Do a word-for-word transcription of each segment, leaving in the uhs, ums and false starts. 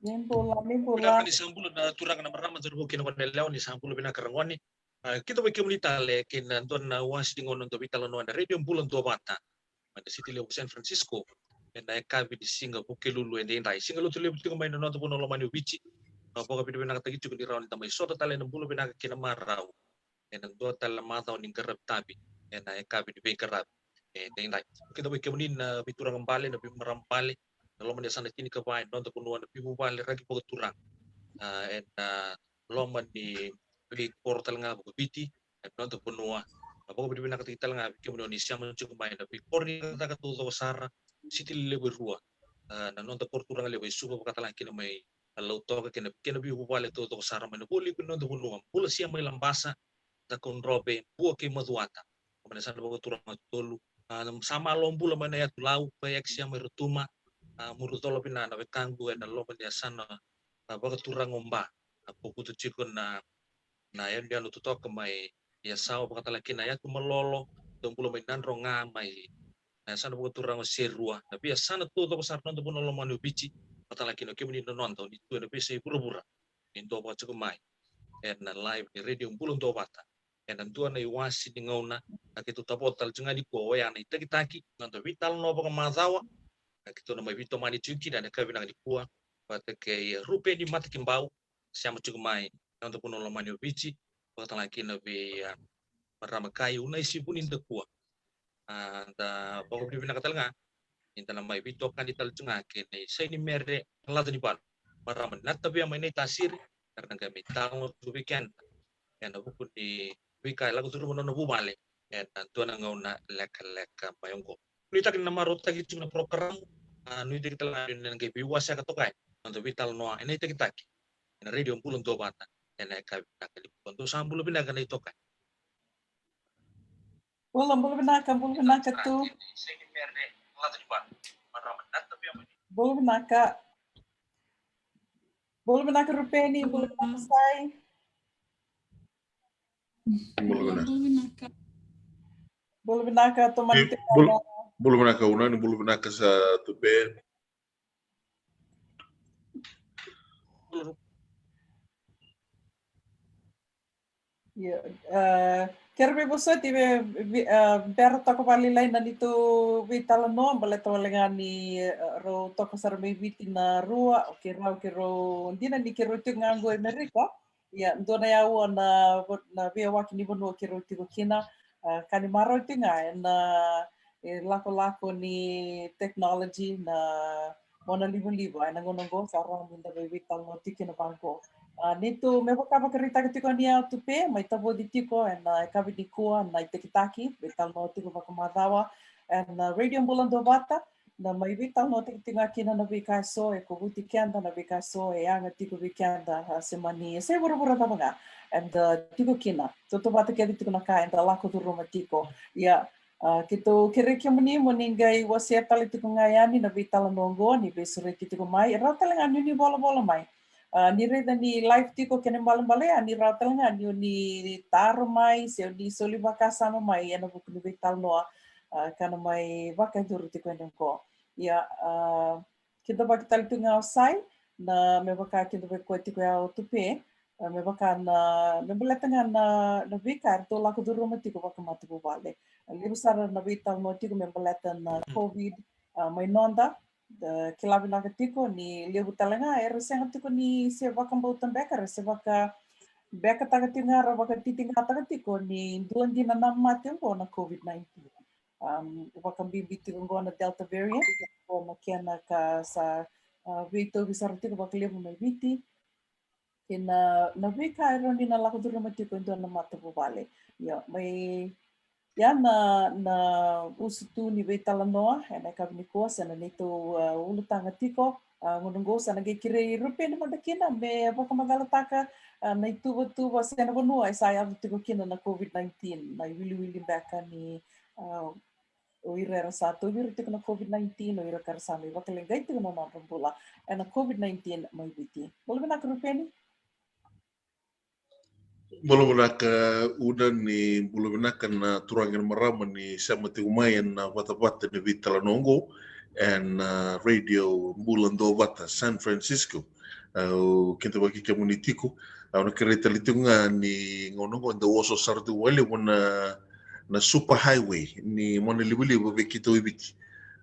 Ni bula, ni bula. Vinaka, ni sa bula na turaga, na marama, cauravou kei na goneyalewa, ni sa bula vinaka ragone. A, kidavaki kemuni tale kei na dua na wasi ni gauna, noda veitalanoa ena Radio Bula Duavata mai na siti levu o San Francisco ena yakavi ni siga Vukelulu edaidai. Siga Lotulevu tiko mai na noda vanua lomani o Viti. A, vakavinavinakataki tiko ni rawa ni da mai sota tale ena bula vinaka kei na marau ena dua tale na macawa ni qaravi tavi ena yakavi ni veiqaravi edaidai. Kidavaki kemuni na veituraga bale, na veimarama bale, na loma ni yasana tinikava ena noda vanua, na veivuvale raki vakaturaga, a, ena loma ni veikoro tale ga vakaviti ena noda vanua. A, vakavinavinakataki tale ga vei kemuni o ni sema tiko mai na veikoro ni cakacaka taucoko sara, siti lelevu e rua, a, na noda koro turaga levu e Suva, vakatalega kina mai na Lautoka kei na, kei na veivuvale taucoko sara mai na vualiku ni noda vanua. Bula sia mai Labasa, Cakaudrove, Bua kei Macuata. Mai na yasana vakaturaga tolu, a, sa malo bula mai na yatu Lau, Paix, sia mai Rotuma, a, Murucolo, vina na wekaqu ena loma ni yasana, a, vakaturaga o Ba. A, Bokoto tiko na, na yanuyanu totoka mai Yasawa, vakatalega kina Yatu Malolo, dau bula mai Nadroga, mai na yasana vakaturaga o Serua, na veiyasana taucoko sara noda vanua lomani o Viti, vakatalega kina o kemuni na noda o ni tu ena veiyasai vuravura, ni dau vakatiko mai ena live ni Radio Bula Duavata ena dua na iwasi ni gauna. A, keitou tavoca tale tiko ga nikua, oya na itakitaki, noda veitalanoa vakamacawa. A, keitou na mai veitomani tiko kina ena yakavi vinaka nikua vata kei Rupeni Matakibau, sema tiko mai na noda vanua lomani o Viti, vakatalega kina vei, a, marama kai Unaisi Vunidakua. A, da vakavinavinaka tale ga ni da na mai veitokani tale tu ga kei na Saini Mere Lacanivalu, marama ni Natavia mai Naitasiri, era na qai mai talanoa tu vei keda ena vuku ni veika e lako curuma na nona vuvale ena dua na gauna lekaleka mai oqo. Nuitaki na marautaki tiko na porokaramu, a, nuitaki tale ga ni na qai veiwaseka toka yani na noda veitalanoa ena itakitaki ena Radio Bula Duavata ena yakavi vinaka nikua. Dou sa bula vinaka na itokani. Bula, bula vinaka, bula vinaka tu. Bula vinaka. Bula vinaka Rupeni, bula vinaka Sai. Bula vinaka. Bula vinaka, tomani tiko. Bula vinaka Una, ni bula vinaka sa Tupe. Ia, e, kere veivosoti, vei, vei, e, bera toka vakalailai na neitou veitalanoa, baleta wale ga ni, e, rau toka sara mai Viti na rua, o keirau, keirau dina ni keirau tiko ga qo e Merika. Ia, dua na yaua na, na veiyawaki ni vanua keirau tiko kina, a, ka ni marau tiko ga ena, e, lakolako ni technology, na mona livaliva ena gauna oqo, sa rawa ni da mai veitalanoa tiko kina vaqo. A, neitou, me vaka vakaraitaka tiko ni au Tupe, mai tavoci tiko ena yakavi nikua na itakitaki, veitalanoa tiko vakamacawa ena Radio Bula Duavata, da mai veitalanoataki tiko ga kina na veika eso e kovuti keda, na veika eso e yaga tiko vei keda, a, se mani, se vuravura cava ga eda tiko kina. Tautauvata kece tiko na ka eda lako curuma tiko. Ia, a, keitou kerei kemuni mo ni qai wasea tale tiko ga yani na veitalanoa oqo ni veisureti tiko mai. E rawa tale ga ni o ni volavola mai. A, ni raica ni live tiko kena ibalebale, a, ni rawa tale ga ni o ni taro mai se o ni soli vakasama mai ena vuku ni veitalanoa, a, ka na mai vakayacori tiko ena oqo. Ia, a, kidavaki tale tu ga o Sai, na me vaka kidavaki koya tiko ya o Tupe, a, me vaka na, me baleta ga na, na veika eratou lako curuma tiko vakamatavuvale. A, levu sara na veitalanoa tiko me baleta na COVID, a, mai noda, da kila vinaka tiko ni levu tale ga era sega tiko ni se vakabauta beka, era se vakabekataka tiko ga, era vakatitiqataka tiko ni dua dina na mate oqo na COVID nineteen. Um, vakabibi tiko oqo na Delta variant, oqo na kena ka sa, a, veitauvi sara tiko vakalevu mai Viti. Kei na, na veika e rawa ni na lako curuma tiko e dua na matavuvale. Ia, mai, Ia na, na usutu ni veitalanoa ena yakavi nikua se na neitou, uh, ulutaga tiko. Uh, gauna oqo sa na qai kerei Rupeni mada kina me vakamacalataka, uh, na ituvatuva se na vanua e sa yaco tiko kina na COVID nineteen, na iwiliwili beka ni, uh, o ira era sa tauvi ira tiko na COVID nineteen, o ira ka ra sa mai vakaleqai tiko na nodra bula ena COVID nineteen mai Viti. Bula vinaka Rupeni. Bula vinaka Una, ni bula vinaka na turaga na marama ni sema tiko mai ena vatavata ni veitalanoa oqo ena, uh, Radio Bula Duavata, San Francisco. Uh, au kidavaki kemuni tiko. Au na kerei tale tiko ga ni gauna oqo eda oso sara tiko vakalevu na, na super highway ni monalivaliva vei keitou e Viti.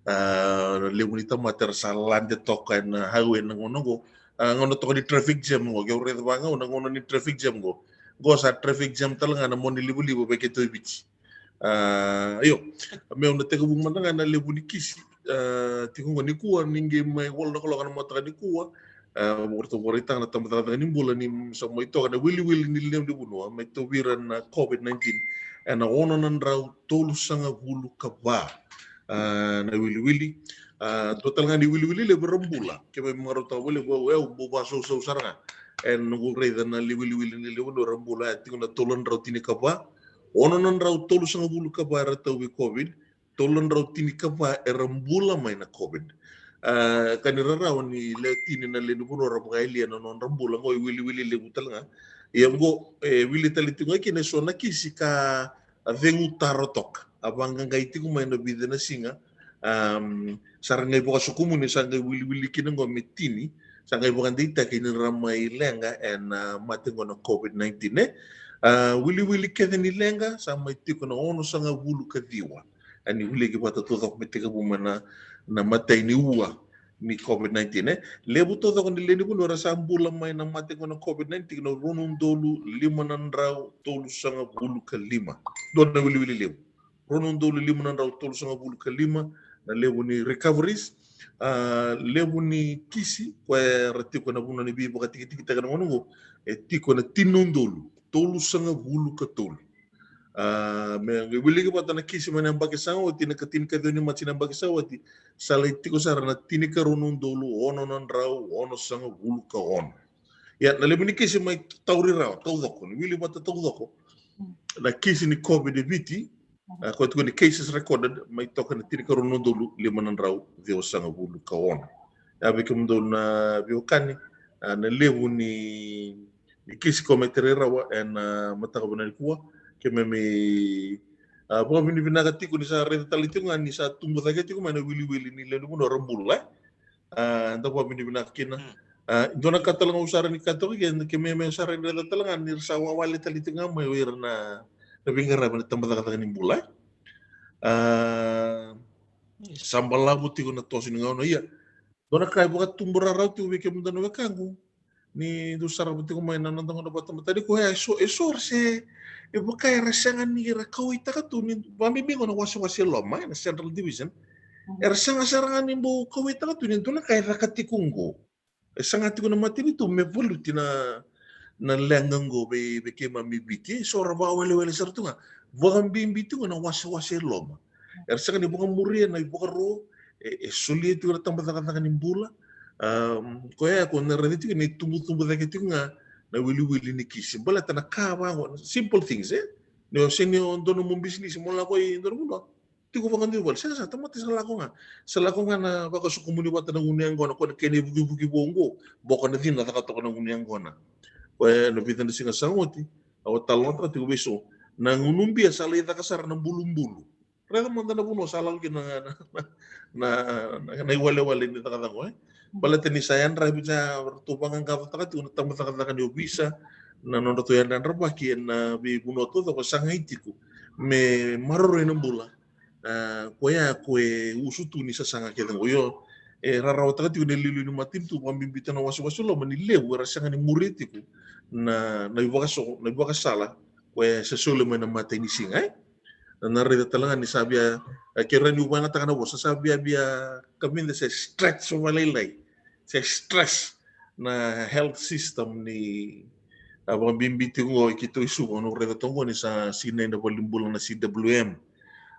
Uh, na levu ni tamata era sa lade toka ena highway na gauna oqo. Uh, gauna toka ni traffic jam oqo, ke au raica vaka ga na gauna ni traffic jam oqo. Oqo sa traffic jam tale ga na monalivaliva vei keitou e Viti. Uh, io, meu na tekivu mada ga na levu ni kisi. Uh, tiko oqo nikua, ni qai mai walu na kaloko na mataka nikua. Uh, ratou vakaraitaka na tabacakacaka ni bula ni sa mai toka na iwiliwili ni lewe ni vanua me tauvi ira na COVID nineteen ena ono na drau tolusagavulu ka va. Uh, na iwiliwili. Uh, dua tale ga ni iwiliwili levu era bula. Keimami marautaka vakalevu, au, au bau vakasausau sara ga ena noqu raica na iwiliwili ni lewe ni vanua era bula, e tiko na tolu na drau tinikava, ono na drau tolusagavulu ka va era tauvi COVID, tolu na drau tinikava era bula mai na COVID. Uh, ka ni rarawa ni le tini na lewe ni vanua era vakayalia na nodra bula, oqo iwiliwili levu tale ga. Ia oqo e wili tale tiko ga kina eso na kisi ka a cegu taro toka. A vaqaqai tiko mai na vica na siga. Um, sa ra qai vakasokumuni, sa qai wiliwili kina oqo me tini. Sa qai vakadeitaki ni ra mai leqa ena, uh, mate oqo na COVID nineteen, e? Uh, wiliwili kece ni leqa sa mai tiko na onosagavulu ka ciwa. A ni wiliki vata taucoko me tekivu mai na, na imatai ni ua ni COVID nineteen, e? Levu taucoko ni lewe ni vanua era sa bula mai na mate oqo na COVID nineteen na rua na udolu lima na drau tolusagavulu ka lima. Dua na wiliwili levu. Rua na udolu lima na drau tolusagavulu ka lima na levu ni recoveries. Uh, levu ni kisi koya era tiko ena vanua ni veivakatikitikitaki ena gauna oqo, e tiko ena tini na udolu tolusagavulu ka tolu. Uh, me qai wiliki vata na kisi mai na yabaki sa oti, na ikatinikaciwa ni Maji ni yabaki sa oti, sa lai tiko sara na tinikarua na udolu ono na drau onosagavulu ka ono. Ia na levu ni kisi mai tauri rawa taucoko, ni wili vata taucoko na kisi ni COVID e Viti, uh, koya tiko ni cases recorded, mai toka na tinikarua na udolu lima na drau ciwasagavulu ka ono. Ia vei kemudou na veiwekani, uh, na levu ni ni kisi koya me tauri rawa ena, uh, mataka vinaka nikua. Keimami, uh, vakavinavinaka tiko ni sa raica tale tiko ga ni sa tubu cake tiko mai na wiliwili ni lewe ni vanua era bula, e? Uh, da vakavinavinaka kina. Uh, dua na ka tale ga au sa rawa ni kaya toka ke, keimami sa rawa ni raica tale ga ni ra sa wawale tale tiko ga mai o ira na, na veiqaravi ena tabacakacaka ni bula, e? Uh, sa balavu tiko na toso ni gauna, ia dua na ka e vakatubu rarau tiko vei kemudou na wekaqu. Ni dou sarava tiko mai na noda gauna vata matani koya, e so, e so ra se, e vaka era sega ni ra kauwaitaka tu ni, vakabibi oqo na wasewase e loma, e, na Central Division. Era sega sara ga ni bau kauwaitaka tu ni dua na ka e caka tiko oqo. E saga tiko na matanitu me valuti na, na leqa oqo vei, vei keimami Viti. E so ra vakawelewele sara tu ga. Vakabibi tiko na wasewase e loma. Era sega ni vakamuria na ivakaro e, e solia tiko na tabacakacaka ni bula. Um, koya ko na raica tiko ni tubutubu cake tiko ga na wiliwili ni kisi. Baleta na ka vaqo, simple things, e? Ni o se ni o dua nomu bisinisi mo lako i dua na vanua, tiko vakadua i vale. Sega, sa tamata sa lako ga. Sa lako ga na vakasokumuni vata na gunu yaqona, ko na kena ivukivuki vou oqo, boko na cina caka toka na gunu yaqona. Koya na vica na siga sa oti, au a talanoataka tiko vei so. Na gunu bia sa lai caka sara na bulubulu. Raica mada na vanua sa lako kina na, na, na, na, na iwalewale ni cakacaka, e? Baleta ni sa yadravi, sa ratou vaqaqacotaka tiko na tabacakacaka ni ovisa, na nodratou yadrayadravaki ena veivanua taucoko, sa qai tiko me maroroi na bula. A, koya ko e usutu ni sasaga kece oqo. Io, e rarawataka tiko na iliuliu ni matanitu, vakabibi tiko na wasewase loma ni levu era sega ni muria tiko na, na ivakaso, na ivakasala ko e sa soli mai na imatai ni siga, e? Na raica tale ga ni sa via, e, ke rawa niu vakayagataka na vosa, sa via, via kavida se stretch vakalailai, se stress na health system ni, A vakabibi tiko qo i keitou i Suva, au raica toka qo ni sa sinai na valenibula na C W M.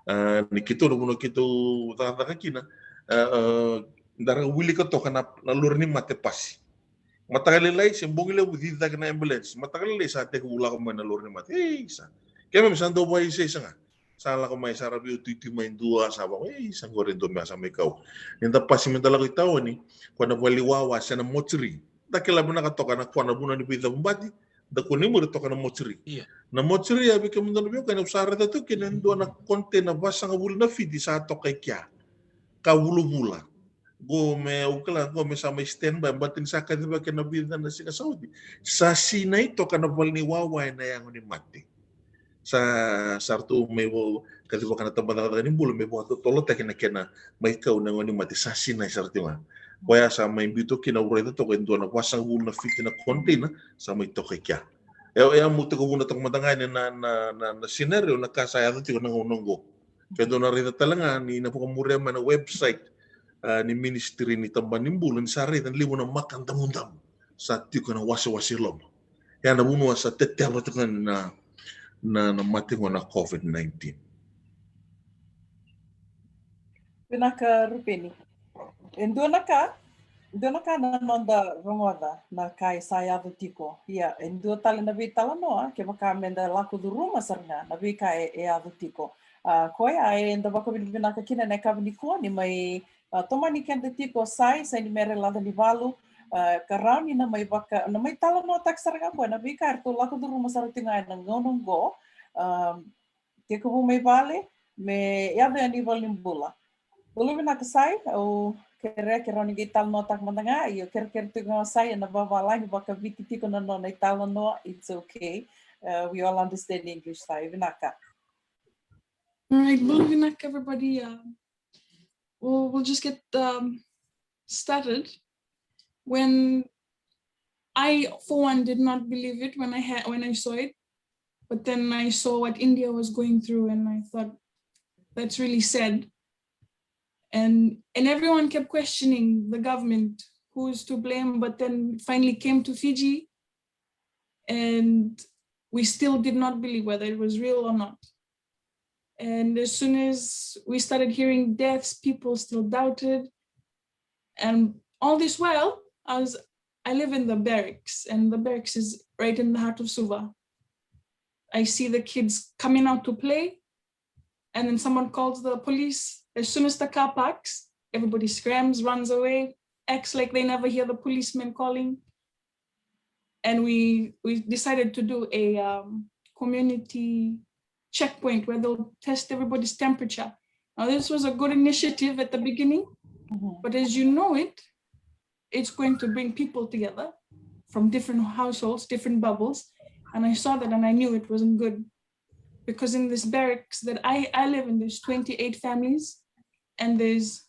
A, ni keitou na vanua keitou cakacaka kina, a, a, da ra wilika toka na, na lori ni mate pasi. Mataka lailai se bogi levu cici cake na ambulance. Mataka lailai sa tekivu lako mai na lori ni mate. Ei, sa. Keimami sa dau vaisaisa ga. Sa lako mai, sa ra veiutuiti mai dua, sa vaka, ei, sa qori e dua me a sa mai kau. Ni da pasi me da lako i taoni, ko na vale ni wawa se na mortuary. Da kila vinaka toka na ko na vuna ni veicavubati, da ko ni muri toka na mortuary. Ia. Na mortuary, a vei kemudou na veiwekani, au sa raica tu kina e dua na container vasagavulu na fiti sa toka i kea. Ka vulavula. Qo me, au kila, qo me sa mai stand by, but ni sa kacivaki ena vica na siga sa oti. Sa sinai toka na vale ni wawa ena yago ni mate. Sa, sa ratou mai vo, kacivaka na tabacakacaka ni bula, me vakatotolotaki na kena mai kau na yago ni mate, sa sinai sara tiko ga. Koya sa mai biu toka kina, au raica toka e dua na vasagavulu na fiti na container, sa mai toka i kea. E, e a mu tiko vuna toka mada ga yani na, na, na, na scenario, na ka sa yaco tiko na gauna qo. Ke dou na raica tale ga ni na vakamuria mai na website, a, ni Ministry ni Tabana ni Bula, ni sa raica na levu na maka damudamu sa tiko ena wasewase loma. Ia na vanua sa teteva tiko na, na, na mate qo na COVID nineteen. Vinaka Rupeni. E dua na ka, dua na ka na noda rogoca na ka e sa yaco tiko. Ia, e dua tale na veitalanoa, kevaka me da lako curuma sara ga na veika e, e yaco tiko. A, koya eda vakavinavinaka kina na yakavi nikua ni mai, a, tomani keda tiko Sai, Sai ni Mere Lacanivalu, a, ka rawa ni na mai vaka, na mai talanoataka sara ga koya na veika eratou lako curuma sara tiko ga ena gauna oqo. A, tekivu mai vale me yaco yani i valenibula. Bula vinaka Sai, au kerea ke rawa ni qai talanoataka mada ga, ia kerekere tiko ga o Sai ena vavalagi vakaviti tiko na nona italanoa, it's okay. Uh, we all understand English, Sai, vinaka. All right, bula vinaka everybody. Uh, we'll, we'll just get um, started. When I, for one, did not believe it when I had, when I saw it, but then I saw what India was going through, and I thought, that's really sad. And and everyone kept questioning the government, who's to blame, but then finally came to Fiji, and we still did not believe whether it was real or not. And as soon as we started hearing deaths, people still doubted. And all this while, I was, I live in the barracks, and the barracks is right in the heart of Suva. I see the kids coming out to play, and then someone calls the police. As soon as the car parks, everybody scrams, runs away, acts like they never hear the policemen calling. And we we decided to do a um, community checkpoint where they'll test everybody's temperature. Now, this was a good initiative at the beginning, but as you know it, it's going to bring people together from different households, different bubbles. And I saw that and I knew it wasn't good, because in this barracks that I, I live in, there's twenty-eight families, and there's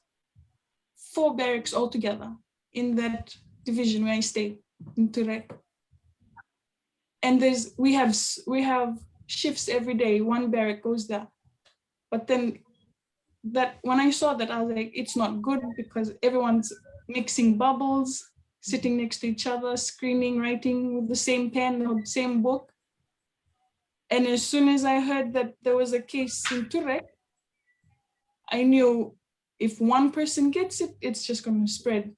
four barracks altogether in that division where I stay in Turek. And there's we have we have shifts every day. One barrack goes there, but then that when I saw that, I was like, it's not good, because everyone's mixing bubbles, sitting next to each other, screaming, writing with the same pen or the same book. And as soon as I heard that there was a case in Turek, I knew if one person gets it, it's just going to spread.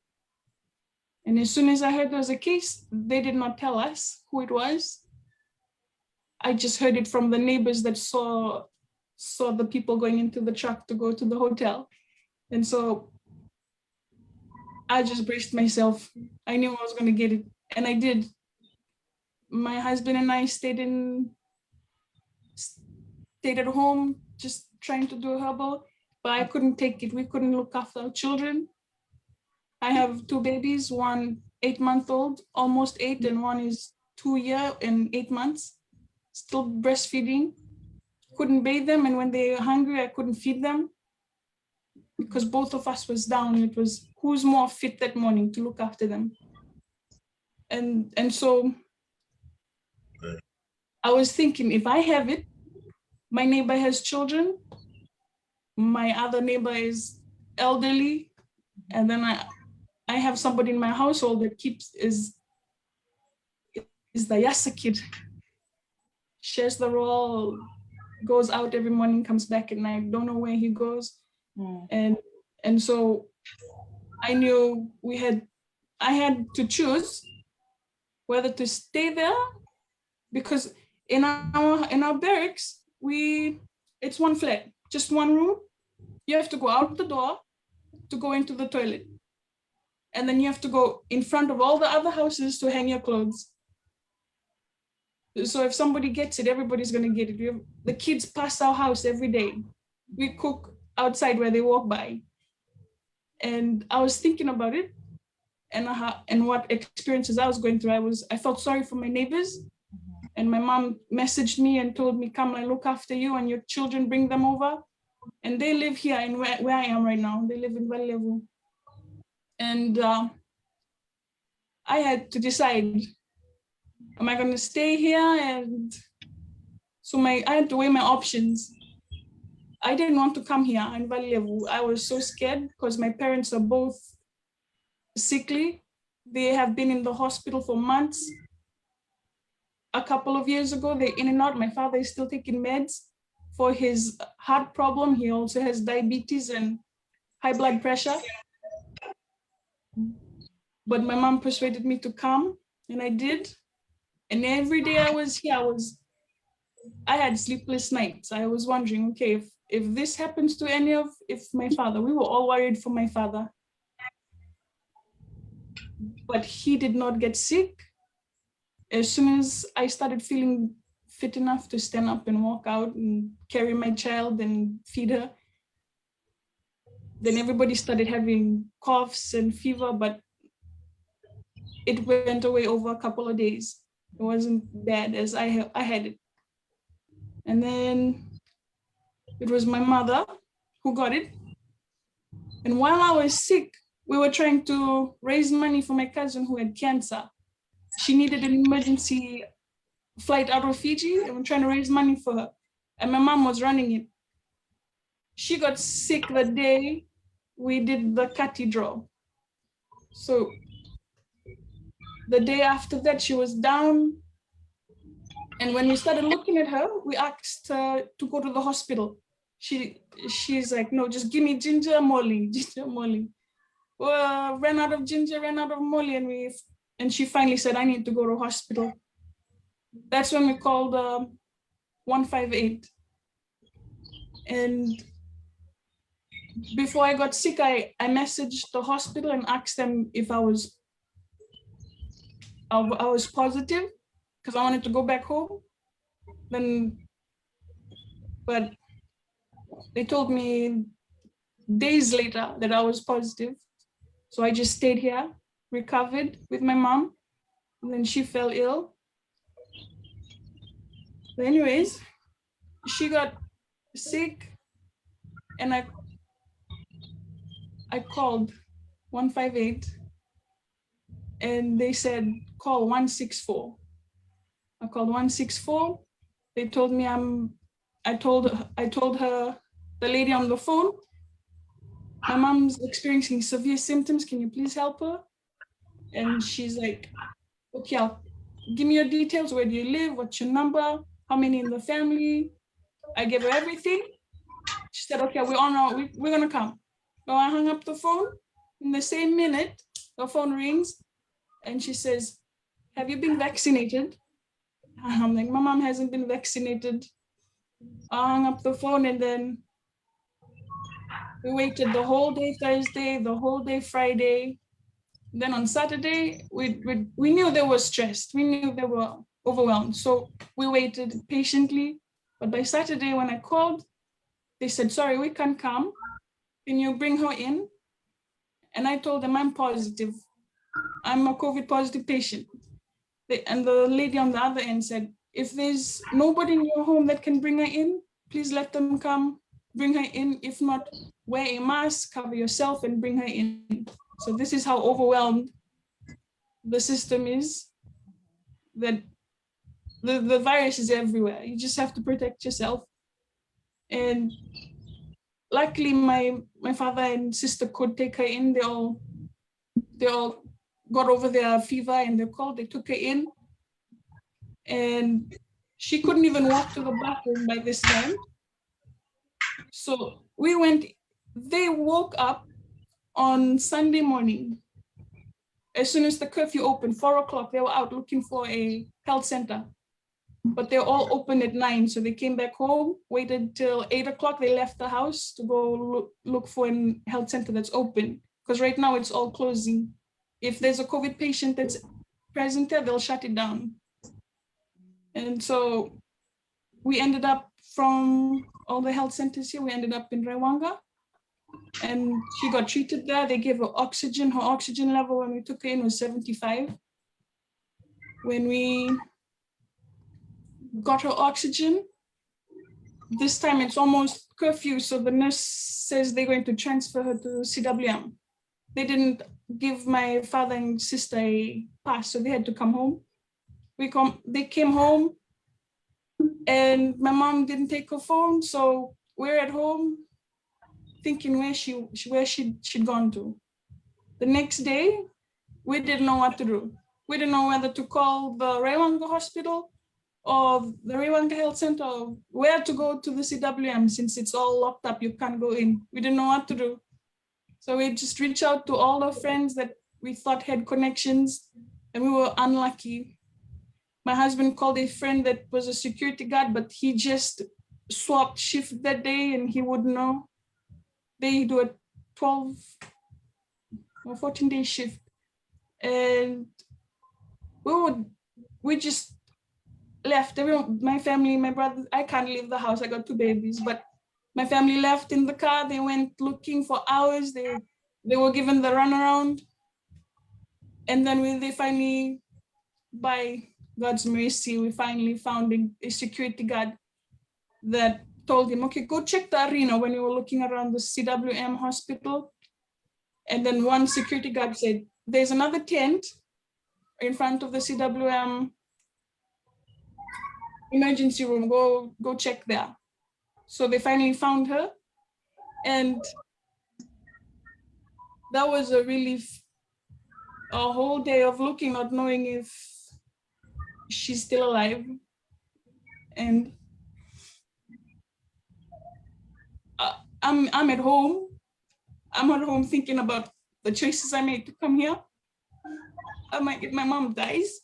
And as soon as I heard there was a case, they did not tell us who it was. I just heard it from the neighbors that saw saw the people going into the truck to go to the hotel. And so I just braced myself. I knew I was going to get it, and I did. My husband and I stayed in stayed at home, just trying to do herbal, but I couldn't take it. We couldn't look after our children. I have two babies, one eight month old, almost eight, and one is two year and eight months, still breastfeeding. Couldn't bathe them, and when they were hungry, I couldn't feed them, because both of us was down. It was who's more fit that morning to look after them. And and so I was thinking, if I have it, my neighbor has children, my other neighbor is elderly, and then I I have somebody in my household that keeps is is the Yasa kid. Shares the role, goes out every morning, comes back at night, don't know where he goes. Mm. And and so I knew we had I had to choose whether to stay there, because in our in our barracks, we it's one flat, just one room. You have to go out the door to go into the toilet, and then you have to go in front of all the other houses to hang your clothes. So if somebody gets it, everybody's going to get it. We have, the kids pass our house every day. We cook outside where they walk by. And I was thinking about it and how, and what experiences I was going through. I was I felt sorry for my neighbors. And my mom messaged me and told me, "Come, I look after you and your children, bring them over." And they live here in where, where I am right now. They live in Valelevu. And uh, I had to decide, am I going to stay here? And so my I had to weigh my options. I didn't want to come here in Valelevu. I was so scared because my parents are both sickly. They have been in the hospital for months. A couple of years ago, they in and out. My father is still taking meds for his heart problem. He also has diabetes and high blood pressure. But my mom persuaded me to come, and I did. And every day I was here, I was, I had sleepless nights. I was wondering, okay, if if this happens to any of, if my father, we were all worried for my father. But he did not get sick. As soon as I started feeling fit enough to stand up and walk out and carry my child and feed her, then everybody started having coughs and fever, but it went away over a couple of days. It wasn't bad as I ha- I had it. And then it was my mother who got it. And while I was sick, we were trying to raise money for my cousin who had cancer. She needed an emergency flight out of Fiji, and we're trying to raise money for her. And my mom was running it. She got sick the day we did the kati draw. So the day after that, she was down. And when we started looking at her, we asked her to go to the hospital. She she's like, "No, just give me ginger moli, ginger moli." Well, ran out of ginger, ran out of moli, and we and she finally said, "I need to go to hospital." That's when we called uh, one five eight. And before I got sick, I, I messaged the hospital and asked them if I was I, I was positive because I wanted to go back home. Then, but they told me days later that I was positive. So I just stayed here, recovered with my mom, and then she fell ill. But anyways, she got sick, and I I called one five eight, and they said, "Call one six four." I called one six four. They told me I'm I told I told her, the lady on the phone, "My mom's experiencing severe symptoms. Can you please help her?" And she's like, "Okay, I'll, give me your details. Where do you live? What's your number? How many in the family?" I gave her everything. She said, "Okay, we're on our, we, we're gonna come." So I hung up the phone. In the same minute, the phone rings, and she says, "Have you been vaccinated?" I'm like, "My mom hasn't been vaccinated." I hung up the phone, and then we waited the whole day Thursday, the whole day Friday. Then on Saturday, we, we, we knew they were stressed. We knew they were overwhelmed. So we waited patiently. But by Saturday, when I called, they said, "Sorry, we can't come. Can you bring her in?" And I told them, "I'm positive. I'm a COVID positive patient." The, and the lady on the other end said, "If there's nobody in your home that can bring her in, please let them come, bring her in. If not, wear a mask, cover yourself, and bring her in." So this is how overwhelmed the system is, that the, the virus is everywhere. You just have to protect yourself. And luckily, my, my father and sister could take her in. They all they all got over their fever and their cold. They took her in. And she couldn't even walk to the bathroom by this time. So we went, they woke up on Sunday morning. As soon as the curfew opened, four o'clock, they were out looking for a health center. But they're all open at nine, so they came back home, waited till eight o'clock, they left the house to go look, look for a health center that's open. Because right now it's all closing. If there's a COVID patient that's present there, they'll shut it down. And so we ended up, from all the health centers here, we ended up in Raiwaqa. And she got treated there. They gave her oxygen. Her oxygen level when we took her in was seventy-five. When we got her oxygen, this time it's almost curfew, so the nurse says they're going to transfer her to C W M. They didn't give my father and sister a pass, so they had to come home. We come, they came home, and my mom didn't take her phone, so we're at home thinking where she, she where she she'd gone to. The next day, we didn't know what to do. We didn't know whether to call the Raiwaqa Hospital or the Raiwaqa Health Center, or where to go to the C W M, since it's all locked up. You can't go in. We didn't know what to do. So we just reached out to all our friends that we thought had connections, and we were unlucky. My husband called a friend that was a security guard, but he just swapped shift that day and he wouldn't know. They do a twelve or fourteen day shift. And we would, we just left. Everyone, my family, my brother, I can't leave the house. I got two babies, but my family left in the car. They went looking for hours. They, they were given the runaround. And then when they finally, by God's mercy, we finally found a, a security guard that told him, "Okay, go check the arena," when we were looking around the C W M hospital. And then one security guard said, "There's another tent in front of the C W M emergency room. Go, go check there." So they finally found her. And that was a relief. A whole day of looking, not knowing if she's still alive. And uh, I'm, I'm at home. I'm at home thinking about the choices I made to come here. I'm like, if my mom dies,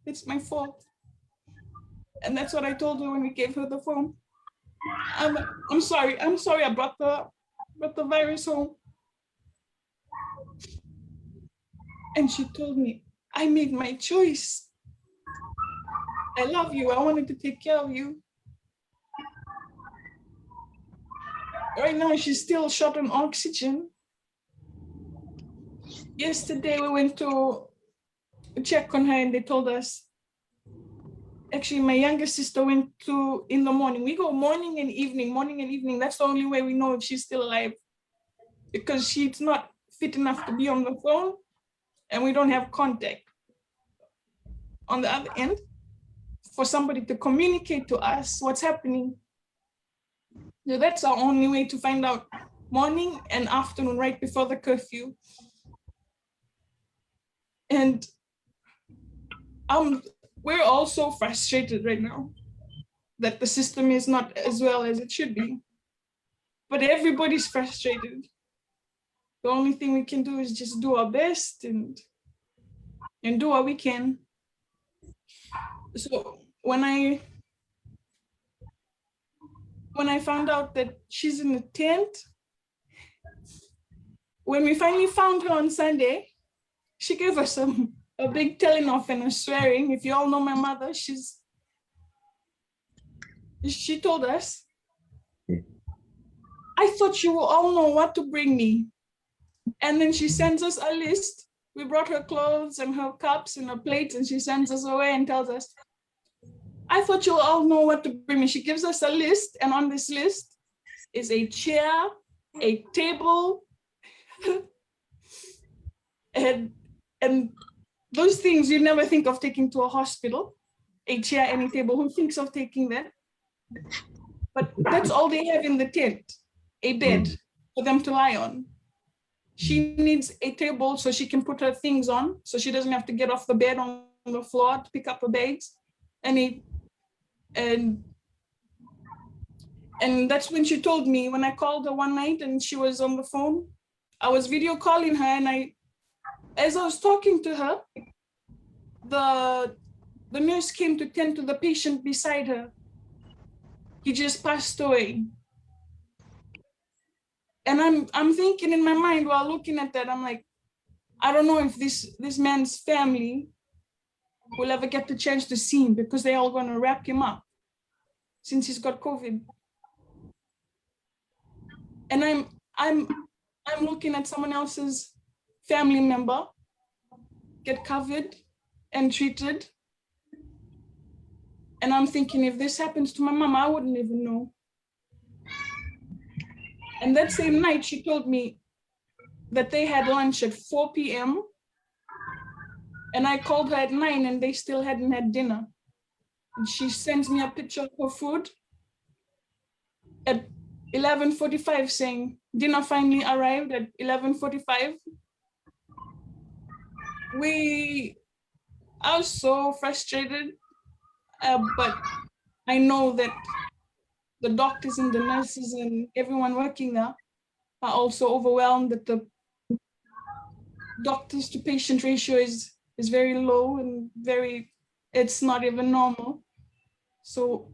it's my fault. And that's what I told her when we gave her the phone. I'm, I'm sorry. I'm sorry I brought the, brought the virus home. And she told me, "I made my choice. I love you. I wanted to take care of you." Right now, she's still short on oxygen. Yesterday, we went to check on her and they told us, actually, my younger sister went to, in the morning. We go morning and evening, morning and evening. That's the only way we know if she's still alive, because she's not fit enough to be on the phone and we don't have contact on the other end for somebody to communicate to us what's happening. So that's our only way to find out, morning and afternoon, right before the curfew. And um, we're all so frustrated right now that the system is not as well as it should be. But everybody's frustrated. The only thing we can do is just do our best and and do what we can. So when I when I found out that she's in the tent, when we finally found her on Sunday, she gave us a, a big telling off and a swearing. If you all know my mother, she's she told us, "I thought you will all know what to bring me." And then she sends us a list. We brought her clothes and her cups and her plates, and she sends us away and tells us, "I thought you'll all know what to bring me." She gives us a list, and on this list is a chair, a table, and and those things you never think of taking to a hospital. A chair and a table, who thinks of taking that? But that's all they have in the tent, a bed for them to lie on. She needs a table so she can put her things on, so she doesn't have to get off the bed on the floor to pick up her bags. And it, and and that's when she told me, when I called her one night and she was on the phone, I was video calling her, and I, as I was talking to her, the the nurse came to tend to the patient beside her. He just passed away. And I'm I'm thinking in my mind while looking at that, I'm like, I don't know if this this man's family will ever get the chance to see him because they're all going to wrap him up since he's got COVID. And I'm I'm I'm looking at someone else's family member get covered and treated. And I'm thinking, if this happens to my mom, I wouldn't even know. And that same night, she told me that they had lunch at four p.m. And I called her at nine and they still hadn't had dinner. And she sends me a picture of her food at eleven forty-five, saying dinner finally arrived at eleven forty-five. We I was so frustrated, uh, but I know that the doctors and the nurses and everyone working there are also overwhelmed that the doctors to patient ratio is is very low and very, it's not even normal. So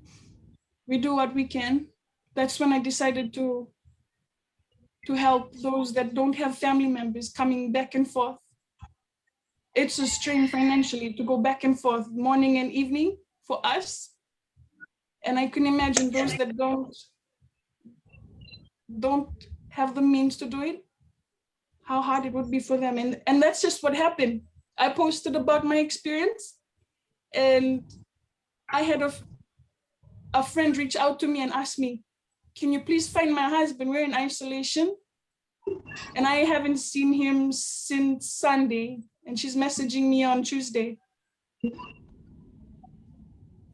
we do what we can. That's when I decided to to help those that don't have family members coming back and forth. It's a strain financially to go back and forth morning and evening for us. And I can imagine those that don't don't have the means to do it, how hard it would be for them. And and that's just what happened. I posted about my experience, and I had a, f- a friend reach out to me and ask me, "Can you please find my husband? We're in isolation, and I haven't seen him since Sunday." And she's messaging me on Tuesday.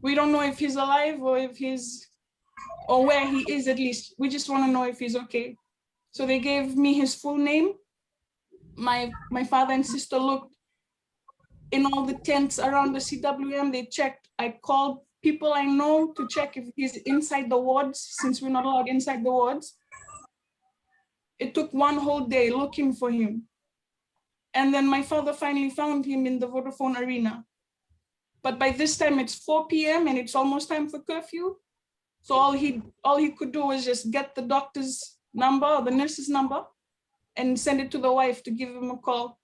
We don't know if he's alive or if he's or where he is. At least we just want to know if he's okay. So they gave me his full name. My my father and sister looked in all the tents around the C W M. They checked. I called people I know to check if he's inside the wards, since we're not allowed inside the wards. It took one whole day looking for him. And then my father finally found him in the Vodafone Arena. But by this time, it's four p.m. and it's almost time for curfew. So all he all he could do was just get the doctor's number or the nurse's number and send it to the wife to give him a call.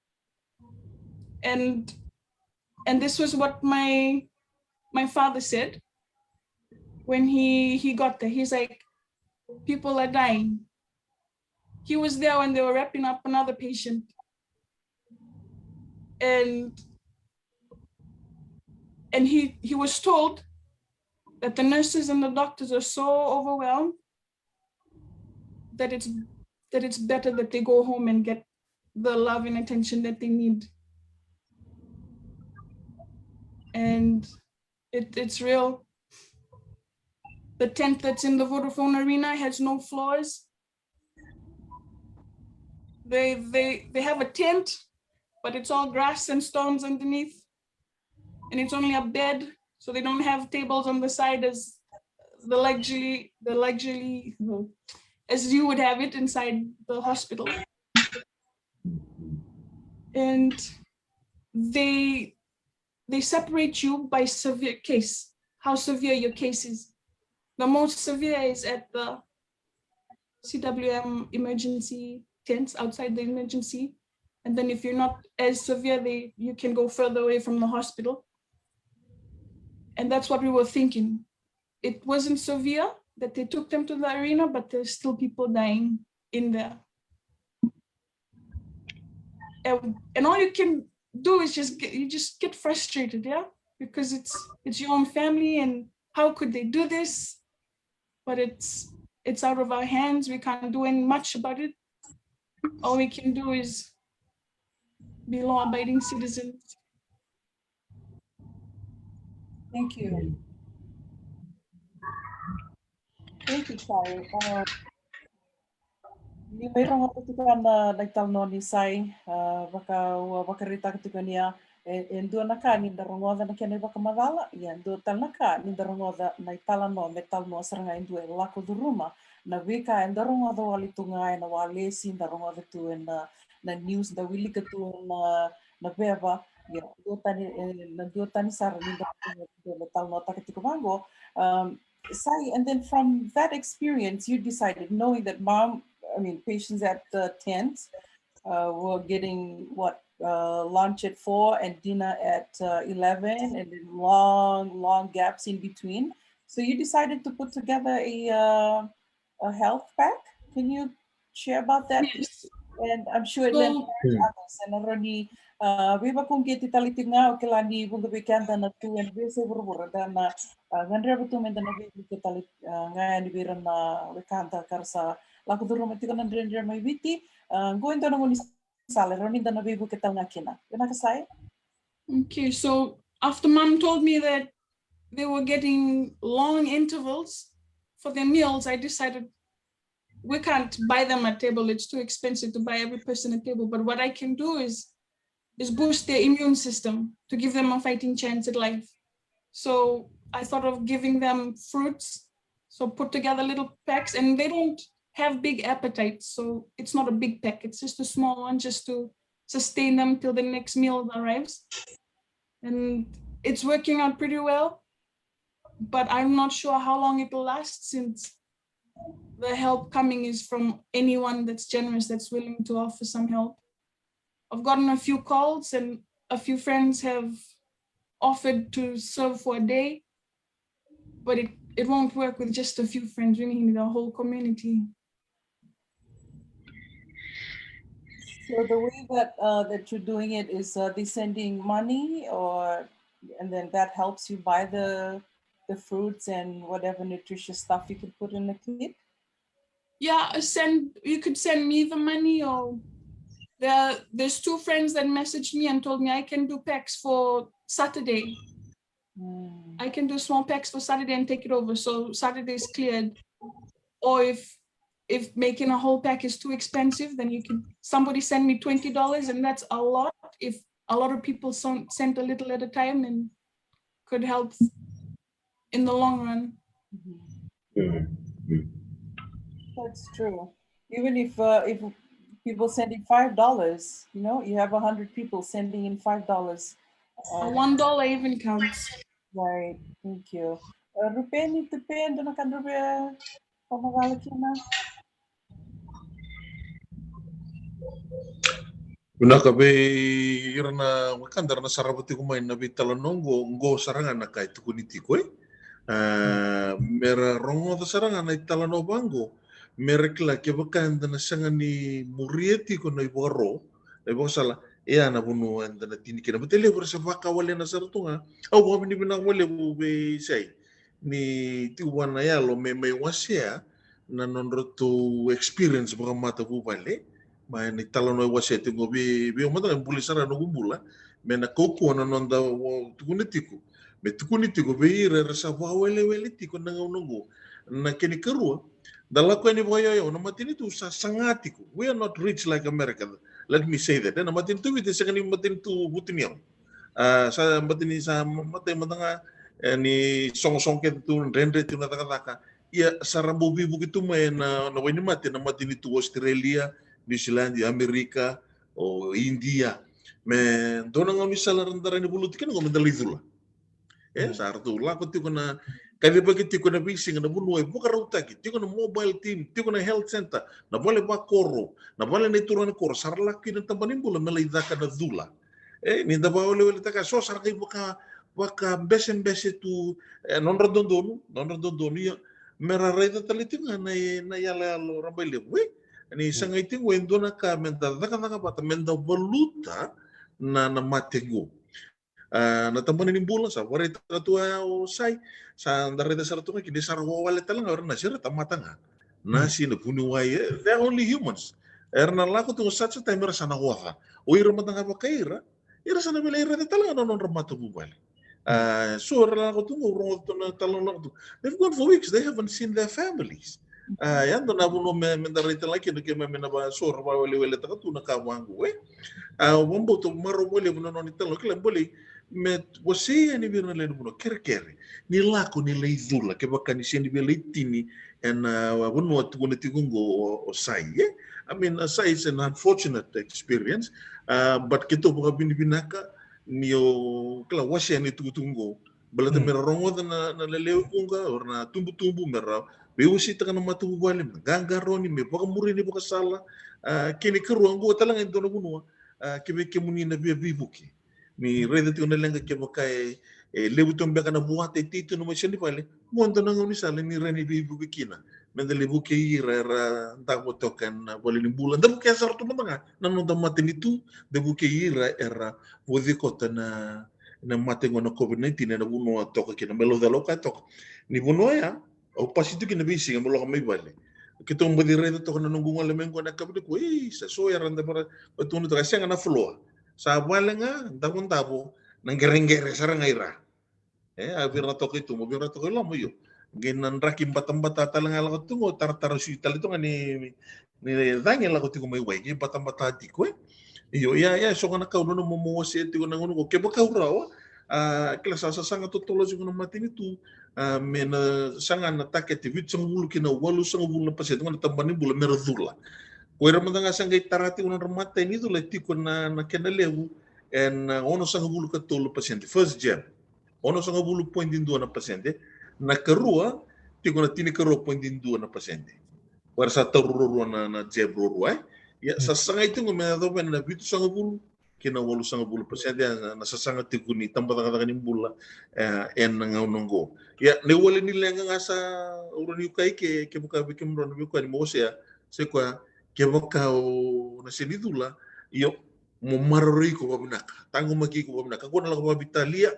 And and this was what my my father said when he he got there. He's like, "People are dying." He was there when they were wrapping up another patient. And and he he was told that the nurses and the doctors are so overwhelmed that it's that it's better that they go home and get the love and attention that they need. And it, it's real. The tent that's in the Vodafone Arena has no floors. They they they have a tent, but it's all grass and stones underneath, and it's only a bed, so they don't have tables on the side as the luxury the luxury as you would have it inside the hospital. And they they separate you by severe case, how severe your case is. The most severe is at the C W M emergency tents outside the emergency. And then if you're not as severe, they, you can go further away from the hospital. And that's what we were thinking. It wasn't severe that they took them to the arena, but there's still people dying in there. And, and all you can do is just get, you just get frustrated, yeah, because it's it's your own family, and how could they do this? But it's it's out of our hands. We can't do any much about it. All we can do is be law-abiding citizens. Thank you. Thank you, Sai. Uh, ni mai rogoca tiko na na italanoa ni Sai, uh, vaka ua vakaraitaka tiko ni a e, e dua na ka ni da rogoca na kena ivakamacala, ia e dua tale na ka ni da rogoca na italanoa, me talanoa sara ga e dua e lako curuma na veika eda rogoca wale tu ga ena walesi, da rogoca tu ena, na news, da wilika tu na, na veva, ia dua tani, e, na dua tani sara ni da rogoca tu me talanoataka tiko vaqo. Um, Sai, and then from that experience, you decided, knowing that mom, I mean, patients at the tent, uh, were getting what, uh, lunch at four and dinner at, uh, eleven, and then long, long gaps in between. So you decided to put together a, uh, a health pack. Can you share about that? Yes. And I'm sure it will encourage others. And already, uh, veivakauqeti tale tiko ga, o kila ni vuqa vei keda na tu ena veiyasai vuravura, da na, uh, gadreva tu me da na veivuke tale, uh, ga yani vei ira na wekada ka ra sa lako curuma tiko na dredre mai Viti. Uh, qo e dua na gaunisala e rawa ni da na veivuke tale ga kina. Vinaka Sai. Okay, so after mom told me that they were getting long intervals for their meals, I decided we can't buy them a table. It's too expensive to buy every person a table. But what I can do is is boost their immune system to give them a fighting chance at life. So I thought of giving them fruits. So put together little packs, and they don't have big appetites. So it's not a big pack. It's just a small one just to sustain them till the next meal arrives. And it's working out pretty well, but I'm not sure how long it'll last since the help coming is from anyone that's generous, that's willing to offer some help. I've gotten a few calls and a few friends have offered to serve for a day, but it, it won't work with just a few friends. We need the whole community. So the way that, uh, that you're doing it is, uh, they sending money, or, and then that helps you buy the, the fruits and whatever nutritious stuff you can put in the kit? Yeah, I send, you could send me the money, or there, there's two friends that messaged me and told me I can do packs for Saturday. Mm. I can do small packs for Saturday and take it over. So Saturday is cleared. Or if, if making a whole pack is too expensive, then you can, somebody send me twenty dollars, and that's a lot. If a lot of people son-, sent a little at a time, and could help in the long run. Mm. That's true. Even if, uh, if people sending five dollars, you know, you have a hundred people sending in five dollars. Uh, one dollar even counts. Right. Thank you. Uh, Rupeni, Tupe, dua na ka drau via vakamacala kina? Vinaka. Vei ira na wekada era na sarava tiko mai na veitalanoa oqo, oqo sara ga na ka e tukuni tiko, e? A, mera rogoca sara ga na italanoa vaqo, mera kila kevaka eda na sega ni muria tiko na ivakaro, na ivakasala, e a na vanua eda na tini kina. Baleta e levu era se vakawalena sara tu ga. Au vakavinavinaka vakalevu vei Sai ni tiko vua na yalo me mai wasea na nodratou experience vakamatavuvale. Mai na italanoa e wasea tiko vei, vei au mada ga e buli sara na noqu bula, me na kaukauwa na noda tukuna tiko, me tukuni tiko vei ira era sa vakawelewele tiko na gauna oqo. Na kena ikarua, da lako yani vakayauyau, na matanitu sa saga tiko. We are not rich like America. Let me say that. E, na matanitu Viti e sega ni matanitu vutuniyau. A, sa matanitu sa matai mada ga, e, ni sogosogo kece tu, dredre tu na cakacaka. Ia sa ra bau veivuke tu mai na, na wainimate, na matanitu Australia, New Zealand, Amerika, o India. Me dua na gaunisala era da rawa ni valuti kina oqo me da lai cula. E, sa ratou lako tiko na, kacivaki tiko na veisiga na vanua e vakarautaki, tiko na mobile team, tiko na health center, na vale vakoro, na vale nei turaga ni koro, sa ra lako kina na tabana ni bula me lai caka na cula. E, ni da vakaweleweletaka, so sa ra qai vaka, vakabesebese tu, e, nodra dodonu, nodra dodonu, ia me ra raica tale tiko ga na, na iyaloyalo rabailevu, e? Ni sa qai tiko e dua na ka me da cakacaka vata, me da valuta na, na mate qo. A, na tabana ni bula, sa vakaraitaka tu ya o Sai, sa da raica sara tu ga kina, sa ra wawale tale ga o ira na nasi, era tamata ga. Nasi, na vuniwai, e, they're only humans. Era na lako tu such a time era sa na oca. O ira mada ga vakai ira, ira sa na via lai raica tale ga na nodra matavuvale. A, so era lako tu qo, rogoca tu na italanoa, lako tu. They've gone for weeks, they haven't seen their families. A, ya dua na vanua me, me da rai tale ga kina, keimami na vakasaurarataka, vakaweleweletaka tu na ka vaqo, e. A, au vakabauta marau vakalevu na nona italanoa, kila, baleta me wasei yani vei ira na lewe ni vanua, kerekere ni lako ni lai cula kevaka ni sega ni via lai tini ena, a, vanua tukuna tiko oqo o, o Sai, e. I mean, a, Sai, it's an unfortunate experience, a, but keitou vakavinavinaka ni o, kila, wasea na itukutuku oqo. Baleta me ra rogoca na, na lelewe vuqa, o ira na tubutubu, me ra veiwaseitaka na matavuvale, me qaqarauni, me vakamuri na ivakasala. A, kena ikarua, oqo tale ga e dua na vanua, a, ke vei kemuni na via veivuke. Ni raica tiko na leqa, kevaka e, e levu tu beka na vuata e tei tu ena mai sega ni vale, oqo e dua na gaunisala ni rawa ni veivuke kina. Me da lai vukei ira era davo toka ena vale ni bula. Da vukea sara tu mada ga na noda matanitu, da vukei ira era vauci koto na, na mate qo na COVID nineteen ena vanua toka kina, me laucala o koya toka. Ni vanua ya, au pasi tu kina veisiga meu lako mai vale. Keitou baci raica toka na noqu gole mai qo na yakavi nikua, ei, sa so era davo, ra tukuna toka, e sega na floor. Sa vale ga, davodavo, na qereqere sara ga i ra. E, a vei ira na toka i tuba, vei ira na toka i loma, io. Qai na draki batabata tale ga e lako tu qo, taratara sui tale tu ga ni, ni cagi e lako tiko mai wai, qai batabata tiko, e. Io, ia, ia, so ga na ka au nanuma meu wasea tiko na gauna qo, kevaka au rawa, a, kila, sa, sa sasaga totolo tiko na matanitu, a, me na saga na takete vitusagavulu ki na walusagavulu na pasede, qo na tabana ni bula me ra cula. Ko ira mada ga sa qai tara tiko na nodra imatai ni cula, e tiko na, na kena levu ena, a, onosagavulu ka tolu na pasede, first gen. Onosagavulu poidi dua na pasede. Na karua, tiko na tinikarua poidi dua na pasede. Ko ira sa taura ruarua na, na jab ruarua, e. Ia, sa sagai tiko me yacova ena vitusagavulu ki na walusagavulu pasede, na, na sasaga tiko ni tabacakacaka ni bula, e, ena gauna oqo. Ia, na iwali ni leqa ga sa, au rawa ni ukai ke, kevaka vei kemudrau na veiwekani mo wasea, sa i koya, kevaka o na sega ni cula, io, mo maroroi iko vakavinaka, taqomaki iko vakavinaka. Ko na lako vakaveitalia,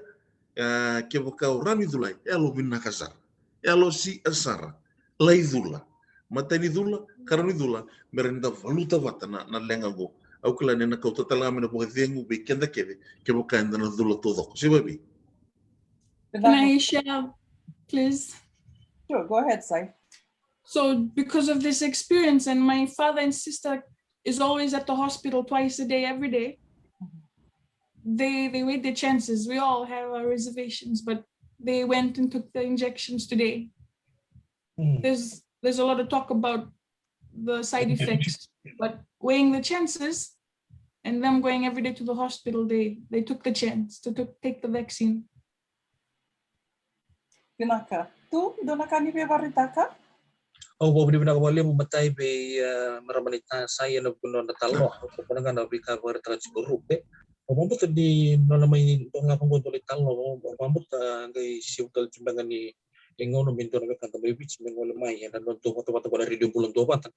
e, kevaka o rawa ni cula, e yalo vinaka sara, e yalo sia sara, lai cula. Matai ni cula, karua ni cula, me rawa ni da valuta vata na, na leqa oqo. Au kila ni na kauta tale ga mai na vakacegu vei keda kece, kevaka eda na cula taucoko. Se vakaevei? Can I share, please? Sure, go ahead, Sai. So, because of this experience, and my father and sister is always at the hospital twice a day, every day. They, they weighed their chances. We all have our reservations, but they went and took the injections today. There's, there's a lot of talk about the side effects, but weighing the chances and them going every day to the hospital, they, they took the chance to took, take the vaccine. Vinaka. Tu, dua na ka ni via vakaraitaka? Au vakavinavinaka vakalevu, matai, vei, e, marama naita Sai ena vuku ni nona italanoa. Au vakavinavinaka na veika e vakaraitaka tiko o Rupe. Au vakabauta ni nona mai dua ga vaqo dua na italanoa, au vakabauta qai sivi tale tiko beka ni gauna me dua na wekada mai Viti me gole mai ena noda vatavata vua na Radio Bula Duavata.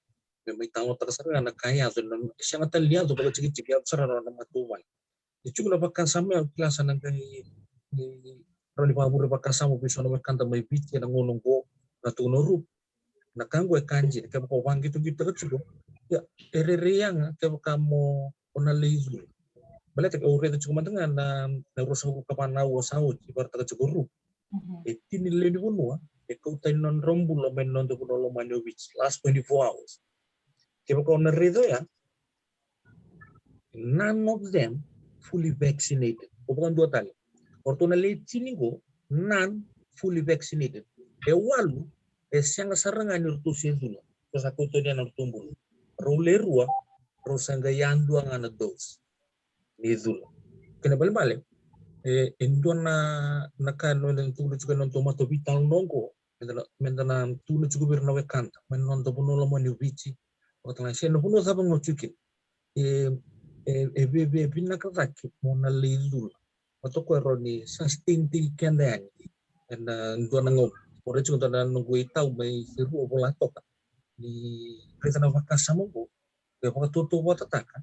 Me mai talanoataka sara ga na ka e yaco, na sega tale ni yaco vakatikitiki, yaco sara na nona matavuvale. E tiko na vakasama, au kila sa na qai, e, rawa ni vakavure vakasama vei so na wekada mai Viti ena gauna oqo, na tukuna o Rupe. Na ka oqo e ka dina, kevaka o vaqitoqitotaka tiko, ia, e rairai yaga kevaka mo, o na lai cula. Baleta au raica tiko mada ga na, na ruasagavulu ka va na aua sa oti, vakaraitaka tiko o Rupe. E tini na lewe ni vanua e kau tani na nodra bula mai na noda vanua lomani o Viti, last twenty-four hours. Kevaka o na raica oya, none of them fully vaccinated. O vakadua tale, o ratou na lewe tini qo, none fully vaccinated. E walu e sega sara ga ni ratou se cula, ratou sa kau tani na nodratou bula. Rau le rua, rau sa qai yadua ga na dose ni cula. Kena ibalebale, e, e dua na, na ka eda na tukuna tiko ena noda mataveitalanoa oqo, meda na, meda na tukuna tiko vei ira na wekada mai na noda vanua lomani o Viti, vakatale ga se na vanua cava ga o tiko kina. E, e, e via, via vinaka cake mo na lai cula. Vata o koya e rawa ni sustain-taki keda yani ena dua na gauna. Au raica tiko e dua na noqu itau mai Serua, vola toka, ni raica na vakasama oqo, e vakatautauvatataka,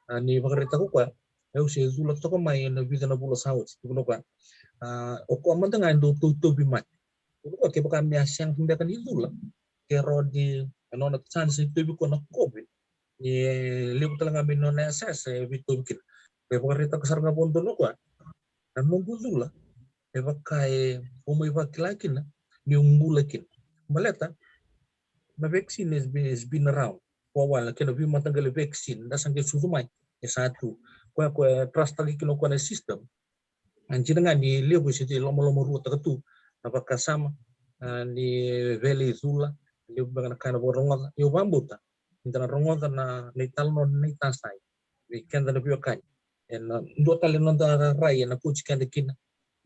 a, ni vakaraitaka o koya, e, au se cula toka mai ena vica na vula sa oti, tukuna o koya, a, o koya mada ga e dau tau, tauvi mate. Tukuna o koya kevaka me a sega beka ni cula, ke rawa ni, e, nona chance ni tauvi koya na COVID, e levu tale ga mai na nona yasayasa e veitauvi kina. E vakaraitaka sara ga vakadodonu o koya, na noqu cula, e vaka e, au mai vakila kina niu bula kina. Baleta na vaccine has been, has been around for a while, na kena veimataqali vaccine da sa qai sucu mai, e sa tu. Koya, koya e trust taki kina o koya na system. A dina ga ni levu se ti lomalomaruataka tu na vakasama, a, ni vele i cula, levu beka na ka na vakarogoca. Io, vakabauta ni da na rogoca na, na italanoa na itasai vei keda na veiwekani. E na dua tale na noda rai e na kauti keda kina.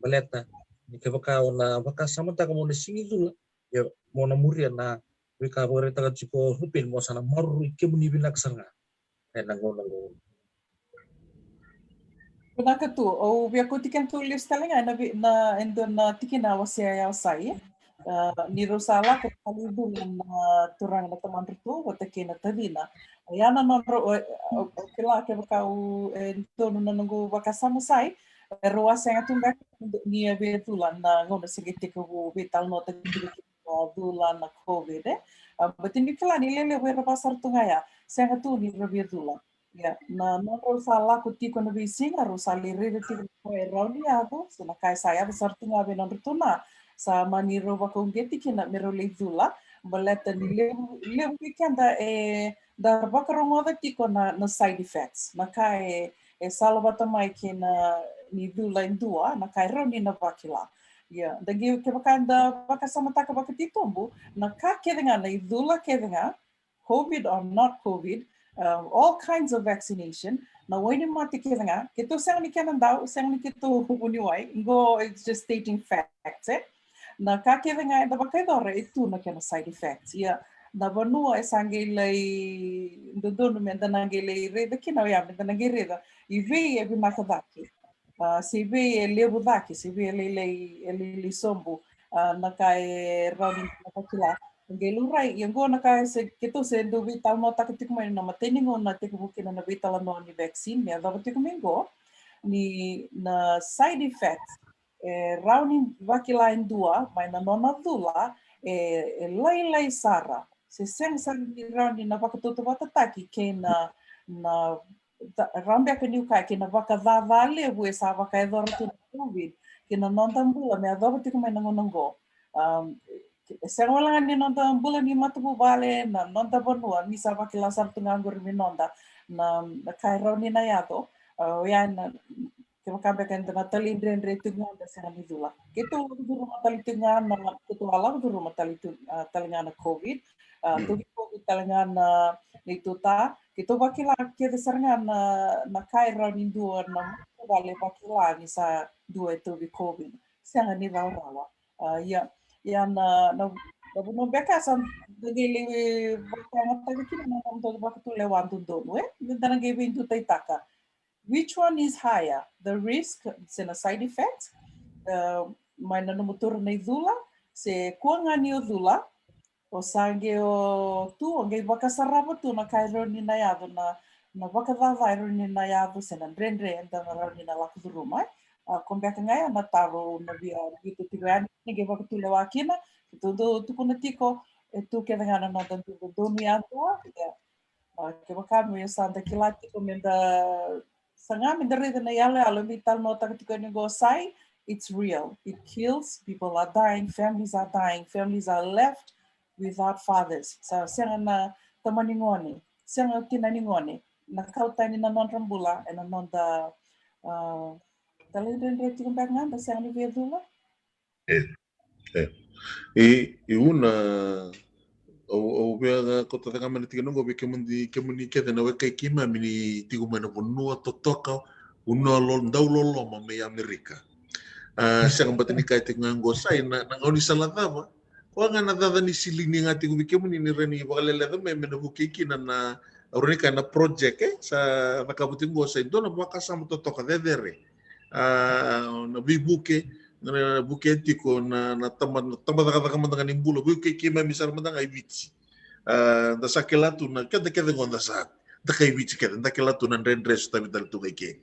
Baleta ni kevaka o na vakasamataka mo na sigi cula, ia mo na muria na veika vakaraitaka tiko o Rupeni, mo sa na maroroi kemuni vinaka sara ga e na gauna qo. Vinaka tu, au via kauti kedatou lesu tale ga e na vi-, na, e dua na tikina a wasea e a wasai. A, ni rau sa lako ka lai cula na turaga na tamadratou vata kei na tacina. Ia na nodrau, o, o, o kila kevaka au, e donu na noqu vakasama sai, e rau a sega tu beka ni a via cula na gauna se qai tekivu veitalanoataki tiko kina na cula na COVID, e. A, but ni kila ni lelevu era vakasara tu ga ya, sega tu ni ra via cula. Ia, na nodrau sa lako tiko na veisiga, rau sa lai raica tiko na ka e rawa ni yaco, se na ka e sa yaco sara tu ga vei nodratou na, sa mani rau vakauqeti kina me rau lai cula, baleta ni levu, levu vei keda e da vakarogoca tiko na, na side effects, na ka e, e salavata mai kei na ni cula e dua, na ka e rawa ni na vakila. Ia, da qai kevaka da vakasamataka vakatitobu, na ka kece ga na icula kece ga, COVID or not COVID, um, all kinds of vaccination, na wainimate kece ga, keitou sega ni kenadau, sega ni keitou vuniwai, qo it's just stating facts, e? Na ka kece ga eda vakayacora e tu na kena side effects. Ia, na vanua e sa qai lai dodonu me da na qai lai raica kina, oya me da na qai raica i vei e vinaka cake, a, se vei e levu cake, se vei e lailai, e lailai sobu, a, na ka e rawa ni na vakila. Qai laurai, ia qo na ka e se, keitou se dau veitalanoataka tiko mai na matai ni gauna tekivu kina na veitalanoa ni vaccine, me yacova tiko mai qo, ni na side effects e rawa ni vakila e dua mai na nona cula, e, e lailai sara. Se sega sara ni rawa ni na vakatautauvatataki kei na, na da, rawa beka niu kaya kei na vakacaca levu e sa vakayacora tu na COVID kei na noda bula me yacova tiko mai na gauna qo. Um, e sega wale ga ni noda bula ni matavuvale, na noda vanua, ni sa vakila sara tu ga qori me noda na, na ka e rawa ni na yaco. A, oya na, kevaka beka eda na talaidredre tiko ga da sega ni cula. Keitou lako curuma tale tiko ga na, keitou a lako curuma tale tu, a, tale ga na COVID, a, tauvi COVID tale ga na neitou ta, keitou vakila kece sara ga na, na ka e rawa ni dua na matavuvale vakila ni sa dua e tauvi COVID. Sega ni rawarawa. A, ia, ia na, na, na vanua beka sa da qai lai vakayagataka kina na nomudou vakatulewa dodonu, e? Da na qai veidutaitaka. Which one is higher? The risk, se na side effect, e, mai na nomu taura na icula, se kua ga ni o cula, o sa qai o tu, o qai vakasarava tu na ka e rawa ni na yaco, na, na vakacaca e rawa ni na yaco, se na dredre eda na rawa ni na lako curuma, e. A, ko beka ga ya na taro na via, via tu tiko yani, ni qai vakatulewa kina, keitou dau tukuna tiko, e tu kece ga na noda dodonu yadua, ia. A, kevaka me sa da kila tiko me da saga me da raica na iyaloyalo me talanoataka tiko yani qo, sai, it's real. It kills, people are dying, families are dying, families are left without fathers. Sa sega na tama ni gone, sega na tina ni gone, na kau tani na nodra bula ena noda, a, talaidredre tiko beka ga da sega ni via cula. E, e. I, i una, au, au via kauta cake mai na tikina qo vei kemuni, kemuni kece na wekai keimami ni tiko mai na vanua totoka, vanua lo-, dauloloma mai Amerika. A, sega bata ni kaya tiko ga qo, sai, na, na gaunisala cava, koya ga na caca ni silini ga tiko vei kemuni ni rawa ni vakaleleca mai me na vukei kina na, au rawa ni kaya na project, e, sa cakava tiko qo, sai dua na vakasama totoka cecere. A, na veivuke, na vuke tiko na, na taba, na tabacakacaka mada ga ni bula, vukei keimami sara mada ga i Viti. A, da sa kila tu na keda kece qo da sa, Da kai Viti kece, da kila tu na dredre sotavi tale tu ga i ke.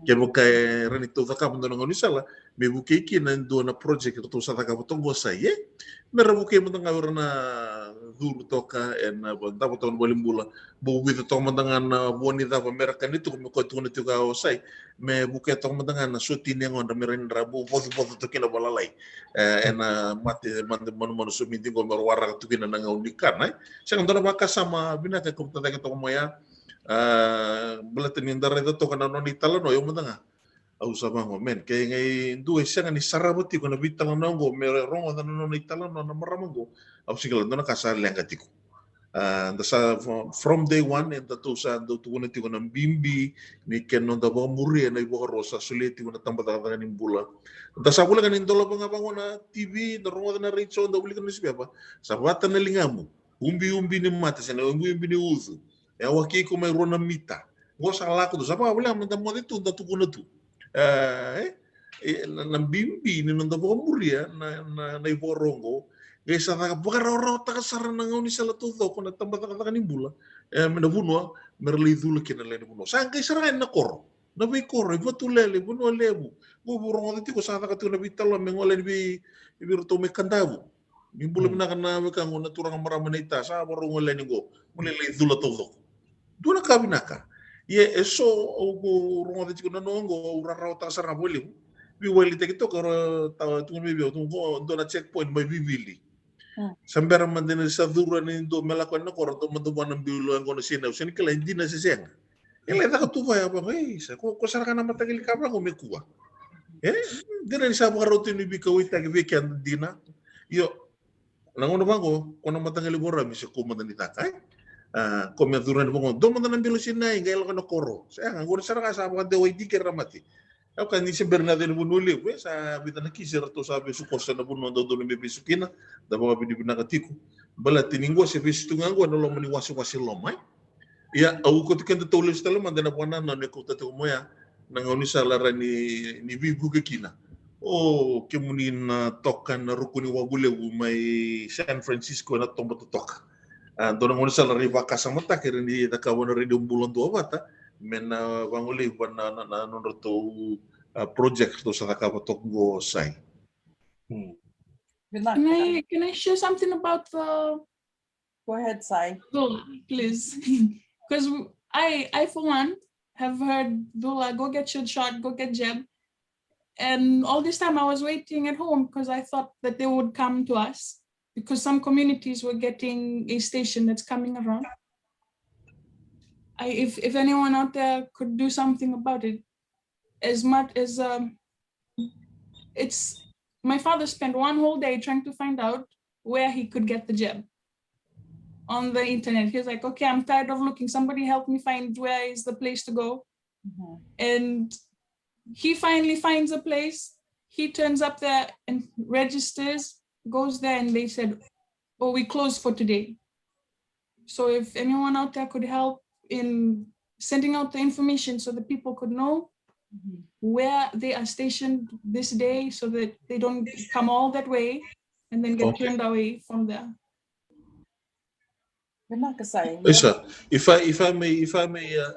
Kevaka e rawa ni tou cakava dua na gaunisala me vukei kina e dua na project ratou sa cakava toka qo Sai, e? Me ra vukei mada ga o ira na curu toka ena davo toka na valenibula. Bau vica toka mada ga na vua ni cava me ra kani tiko me koya tukuna tiko o Sai, me vukea toka mada ga na soti ni yagodra me rawa ni ra bau vocovoco toka kina valalai. E, ena mate, mate manumanu somidi qo me ra waraka tu kina na gauna ni kana, e? Sega, dua na vakasama vinaka e kauta cake toka mai ya. A, baleta ni da raica toka na nona italanoa, io mada ga. Au sa vaqo, man, ke qai dua e sega ni sarava tiko na veitalanoa qo me rogoca na nona italanoa na marama qo, au sa kila dua na ka sa leqa tiko. A, da sa fro-, from day one, e datou sa dau tukuna tiko na bibi ni kena noda vakamuria na ivakaro sa solia tiko na tabacakacaka ni bula. Da sa voleka ni dolava ga vaqo na T V, da rogoca na retio, da wilika na newspaper, sa vata na ligamu, ubiubi ni mata, se na ubiubi ni ucu. E waki iko mai rua na mita. Qo sa lako tu, sa vakavoleka mada moce tu, da tukuna tu. E, e, na, na bibi ni noda vakamuria na, na, na ivakaro qo. Qai sa caka vakarawarawataka sara na gaunisala taucoko na tabacakacaka ni bula. E, me na vanua, me ra lai cula kina na lewe ni vanua. Sa qai sara ga ena koro. Na veikoro, i Vatulele, i Vanua Levu. Qo vou rogoca tiko, sa caka tiko na veitalanoa me gole yani vei, vei iratou mai Kadavu. Ni bula vinaka na wekaqu na turaga marama na ita, sa vakarau gole yani qo. Mo lai lai cula taucoko. Dua na ka vinaka. Ia e so au qo rogoca tiko na noqu, au rarawataka sara ga vakalevu. Veiwalitaki toka ra ta tukuna mai vei au, tu qo dua na checkpoint mai Vivili. Sa bera mada ni sa curu yani dua me lako yani na koro, dua mada vua na bilo e qo na sinai, au sega ni kila e dina se sega. E lai caka tu vaya vaqo, ei, sa ko, ko sara ga na mataqali ka vaqo me kua. E, dina ni sa vakarau tu ni veikauwaitaki vei keda dina. Io, na gauna vaqo, ko na mataqali voravi se ko mada ni caka, e? A, ko me curu yani vaqo, dua mada na bilo sinai, qai lako na koro. Sega, qori sara ga sa vakadewa i dikera na mate. E, o ka ni se bera na cei na Vanua Levu, e, sa vica na kisi ratou sa vesu koso na vanua dodonu me vesu kina, da vakavinavinaka tiko. Baleta ni qo se vesu tu ga qo ena loma ni wasewase loma, e. Ia, au kauta keda tou lesu tale mada ena vakanananu e kauta tiko mai ya, na gaunisala ra ni, ni veivuke kina. O kemuni na toka na ruku ni wavu levu mai San Francisco ena toba totoka. A, dua na gaunisala ra ni vakasamataka era ni cakava na Radio Bula Duavata, me na vagolei vua na, na, na nodratou, a, project ratou sa cakava toka qo Sai. Hmm. Can I, can I share something about the Go ahead, Sai. Dula, please. Because I, I for one have heard, Dula, go get your shot, go get jab. And all this time I was waiting at home because I thought that they would come to us because some communities were getting a station that's coming around. I, if, if anyone out there could do something about it, as much as, um, it's, my father spent one whole day trying to find out where he could get the jab on the internet. He was like, "Okay, I'm tired of looking. Somebody help me find where is the place to go." And he finally finds a place. He turns up there and registers, goes there, and they said, "Oh, we close for today." So if anyone out there could help in sending out the information so the people could know where they are stationed this day so that they don't come all that way and then get turned away from there. Vinaka Sai. Isa, if I, if I may, if I may, uh,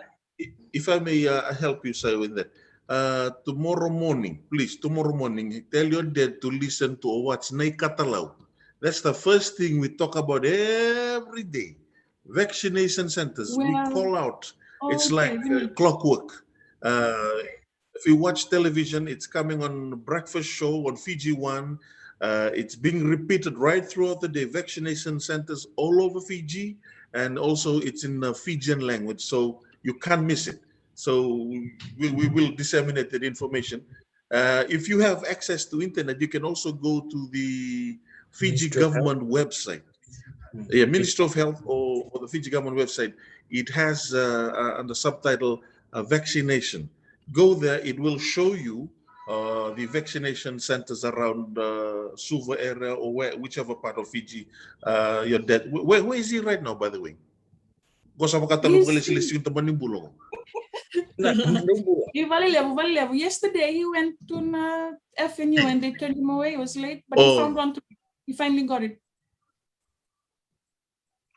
if I may, uh, help you, Sai, with that. Uh, tomorrow morning, please, tomorrow morning, tell your dad to listen to or watch Na iKatalau. That's the first thing we talk about every day. Vaccination centers, we call out. It's like, uh, clockwork. Uh, if you watch television, it's coming on breakfast show on Fiji One. Uh, it's being repeated right throughout the day. Vaccination centers all over Fiji, and also it's in the Fijian language, so you can't miss it. So we, we will disseminate that information. Uh, if you have access to internet, you can also go to the Fiji government website. Yeah, Ministry of Health or, or the Fiji government website. It has, uh, uh, under subtitle, uh, vaccination. Go there, it will show you, uh, the vaccination centers around, uh, Suva area or where, whichever part of Fiji, uh, your dad. Wh-, where, where is he right now, by the way? Qo sa vakatau na vakalesilesi ni tabana ni bula qo. Na, na bula. I Valelevu, Valelevu. Yesterday he went to na F N U and they turned him away. It was late, but he found one to, he finally got it.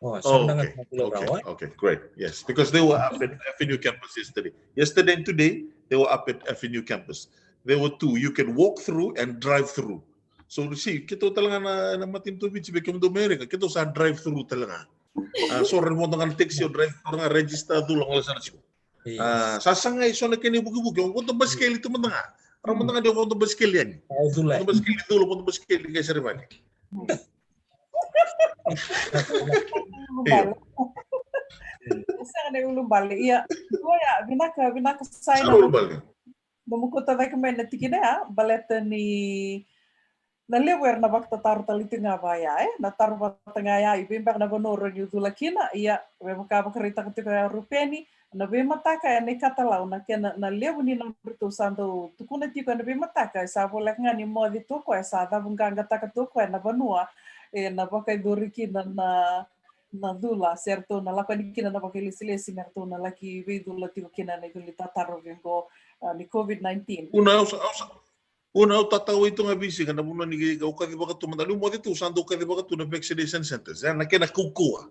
Oh, okay, okay, okay, great. Yes, because they were up at F N U campus yesterday. Yesterday and today, they were up at F N U campus. There were two. You can walk through and drive through. So, you see, keitou tale ga na, na matanitu o Viti, vei kemudou mai Amerika, keitou sa drive through tale ga. Ah, so, ra vodo ga na taxi, o drive through ga, register, cula, gole sa na tiko. Ah, sa sagai so na kena ivukivuki, o vodo basikeli tu mada ga. Ra mada ga de vodo basikeli yani. Vodo basikeli, cula, vodo basikeli, qai sara i vale. Io. Sega na ulubale. Ia, ia, vinaka, vinaka Sai. Sa ulubale. Nomu kauta cake mai na tikina ya, baleta ni na levu era na vakatataro tale tiko ga vaya, e? Na taro vata ga ya, i vei beka na vanua o rawa ni cula kina, ia, me vaka vakaraitaka tiko ya o Rupeni, na veimataka ena ikatalau, na kena, na levu ni nodratou sa dau tukuna tiko ena veimataka, e sa voleka ga ni moce tu o koya, sa cavuqaqataka tu o koya na vanua ena vakayacori kina na, na cula, se ratou na lako yani kina na vakailesilesi me ratou na laki veicula tiko kina ena icula ni tatarovi oqo, ah, ni COVID nineteen. Una, au sa, au sa, una, au tatawai tu ga veisiga na vanua ni qai, au kacivaka tu mada, niu moce tu, sa dau kacivaka tu na vaccination centres, e, na kena kaukauwa.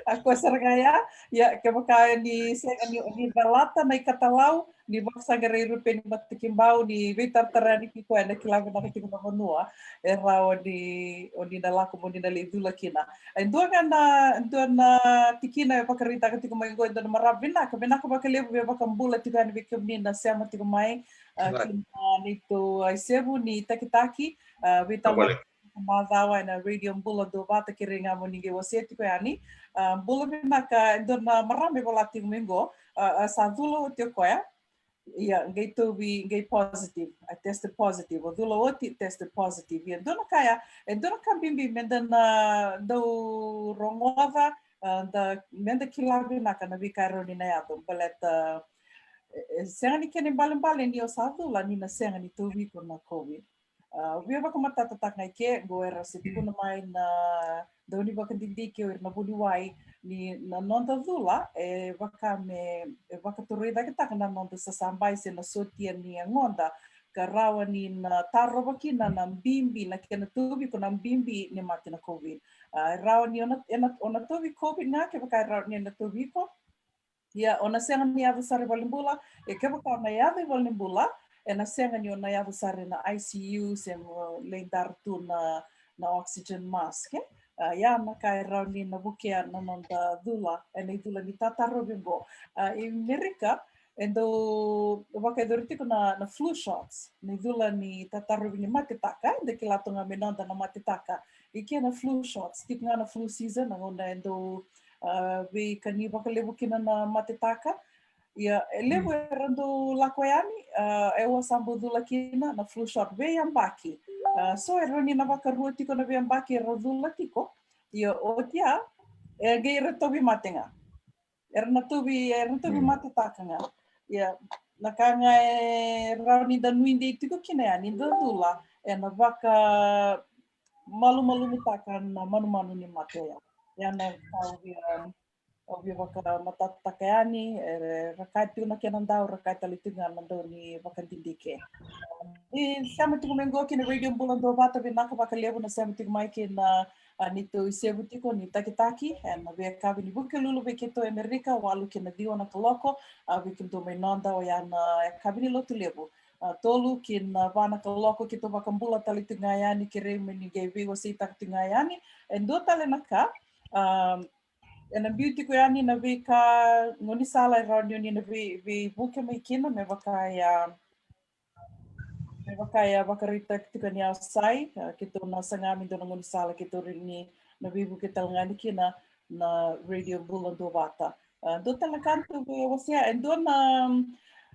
A koya sara ga ya, ia, kevaka ni sega ni, ni calata na ikatalau, ni vakasaqarai Rupeni Matakibau, ni veitaratara yani ki koya, na kila vinaka tiko na vanua e rawa ni, o ni na lako mo ni na lai cula kina. E dua ga na, dua na tikina e vakaraitaka tiko mai oqo e dua na marama, vinaka, vinaka vakalevu, vei vakabula tiko yani vei kemuni na sema tiko mai, ah, ki na neitou isevu ni takitaki, ah, veitalanoa macawa ena Radio Bula Duavata, kerei ga mo ni qai wasea tiko yani. Ah, bula vinaka, e dua na marama e vola tiko mai oqo, ah, ah, sa cula oti o koya. Ia, qai tauvi, qai positive, I tested positive. O cula oti, tested positive. Ia, dua na ka ya, e dua na ka bibi me da na dau rogoca, ah, da, me da kila vinaka na veika e rawa ni na yaco, baleta, e, e sega ni kena ibalebale ni o sa cula ni na sega ni tauvi iko na COVID. Ah, via vakamatatataka ga i ke, qo era se tukuna mai na dau ni vakadidike o ira na vuniwai ni na noda cula e vaka me, e vakatorocaketaka na noda sasabai se na sotia ni yagoda ka rawa ni na tarova kina na bibi, na kena tauvi iko na bibi ni mate na COVID. Ah, e rawa ni o na, e na, o na tauvi COVID ga kevaka e rawa ni o na tauvi iko. Ia, o na sega ni yaco sara i valenibula, e kevaka o na yaco i valenibula, e na sega ni o na yaco sara ena I C U se mo lai dara tu na, na oxygen mask, e? Ah, ia na ka e rawa ni na vukea na noda cula ena icula ni tatarovi oqo. Ah, i Merika, e dau vakayacori tiko na, na flu shots, na icula ni tatarovi ni matetaka, e da kila tu ga me noda na matetaka. I ke na flu shots, tiko ga na flu season, na gauna e dau, ah, veikani vakalevu kina na matetaka. Ia, e levu era dau lako yani, ah, e au sa bau cula kina na flu shot veiyabaki. Ah, so e rawa ni na vakarua tiko na veiyabaki era cula tiko. Ia, oti ya, e qai era tauvimate ga. Era na tauvi, era na tauvimatetaka ga. Ia, na ka ga e rawa ni da nuidei tiko kina ya, ni da cula, e na vakamalumalumutaka na manumanu ni mate ya. Ia na ka au via, au via vakamatatataka yani, e, ra kaya tiko na kena dau, ra kaya tale tiko ga na dau ni vakadidike. Ni sema tiko mai qo ki na Radio Bula Duavata, vinaka vakalevu na sema tiko mai ki na, a, neitou isevu tiko ni takitaki ena veiyakavi ni Vukelulu vei keitou e Amerika, walu ki na ciwa na kaloko, a, vei kemudou mai noda oya na yakavi ni Lotulevu. A, tolu ki na va na kaloko keitou vakabula tale tiko ga yani, kerei me ni qai veiwaseitaka tiko ga yani. E dua tale na ka, a, ena biu tiko yani na veika gaunisala e rawa ni o ni na vei, veivuke mai kina, me vaka ya, me vaka ya vakaraitaka tiko ni a Sai, a, keitou na saga me dua na gaunisala keitou rawa ni na veivuke tale ga yani kina na Radio Bula Duavata. A, dua tale na ka tou via wasea, e dua na,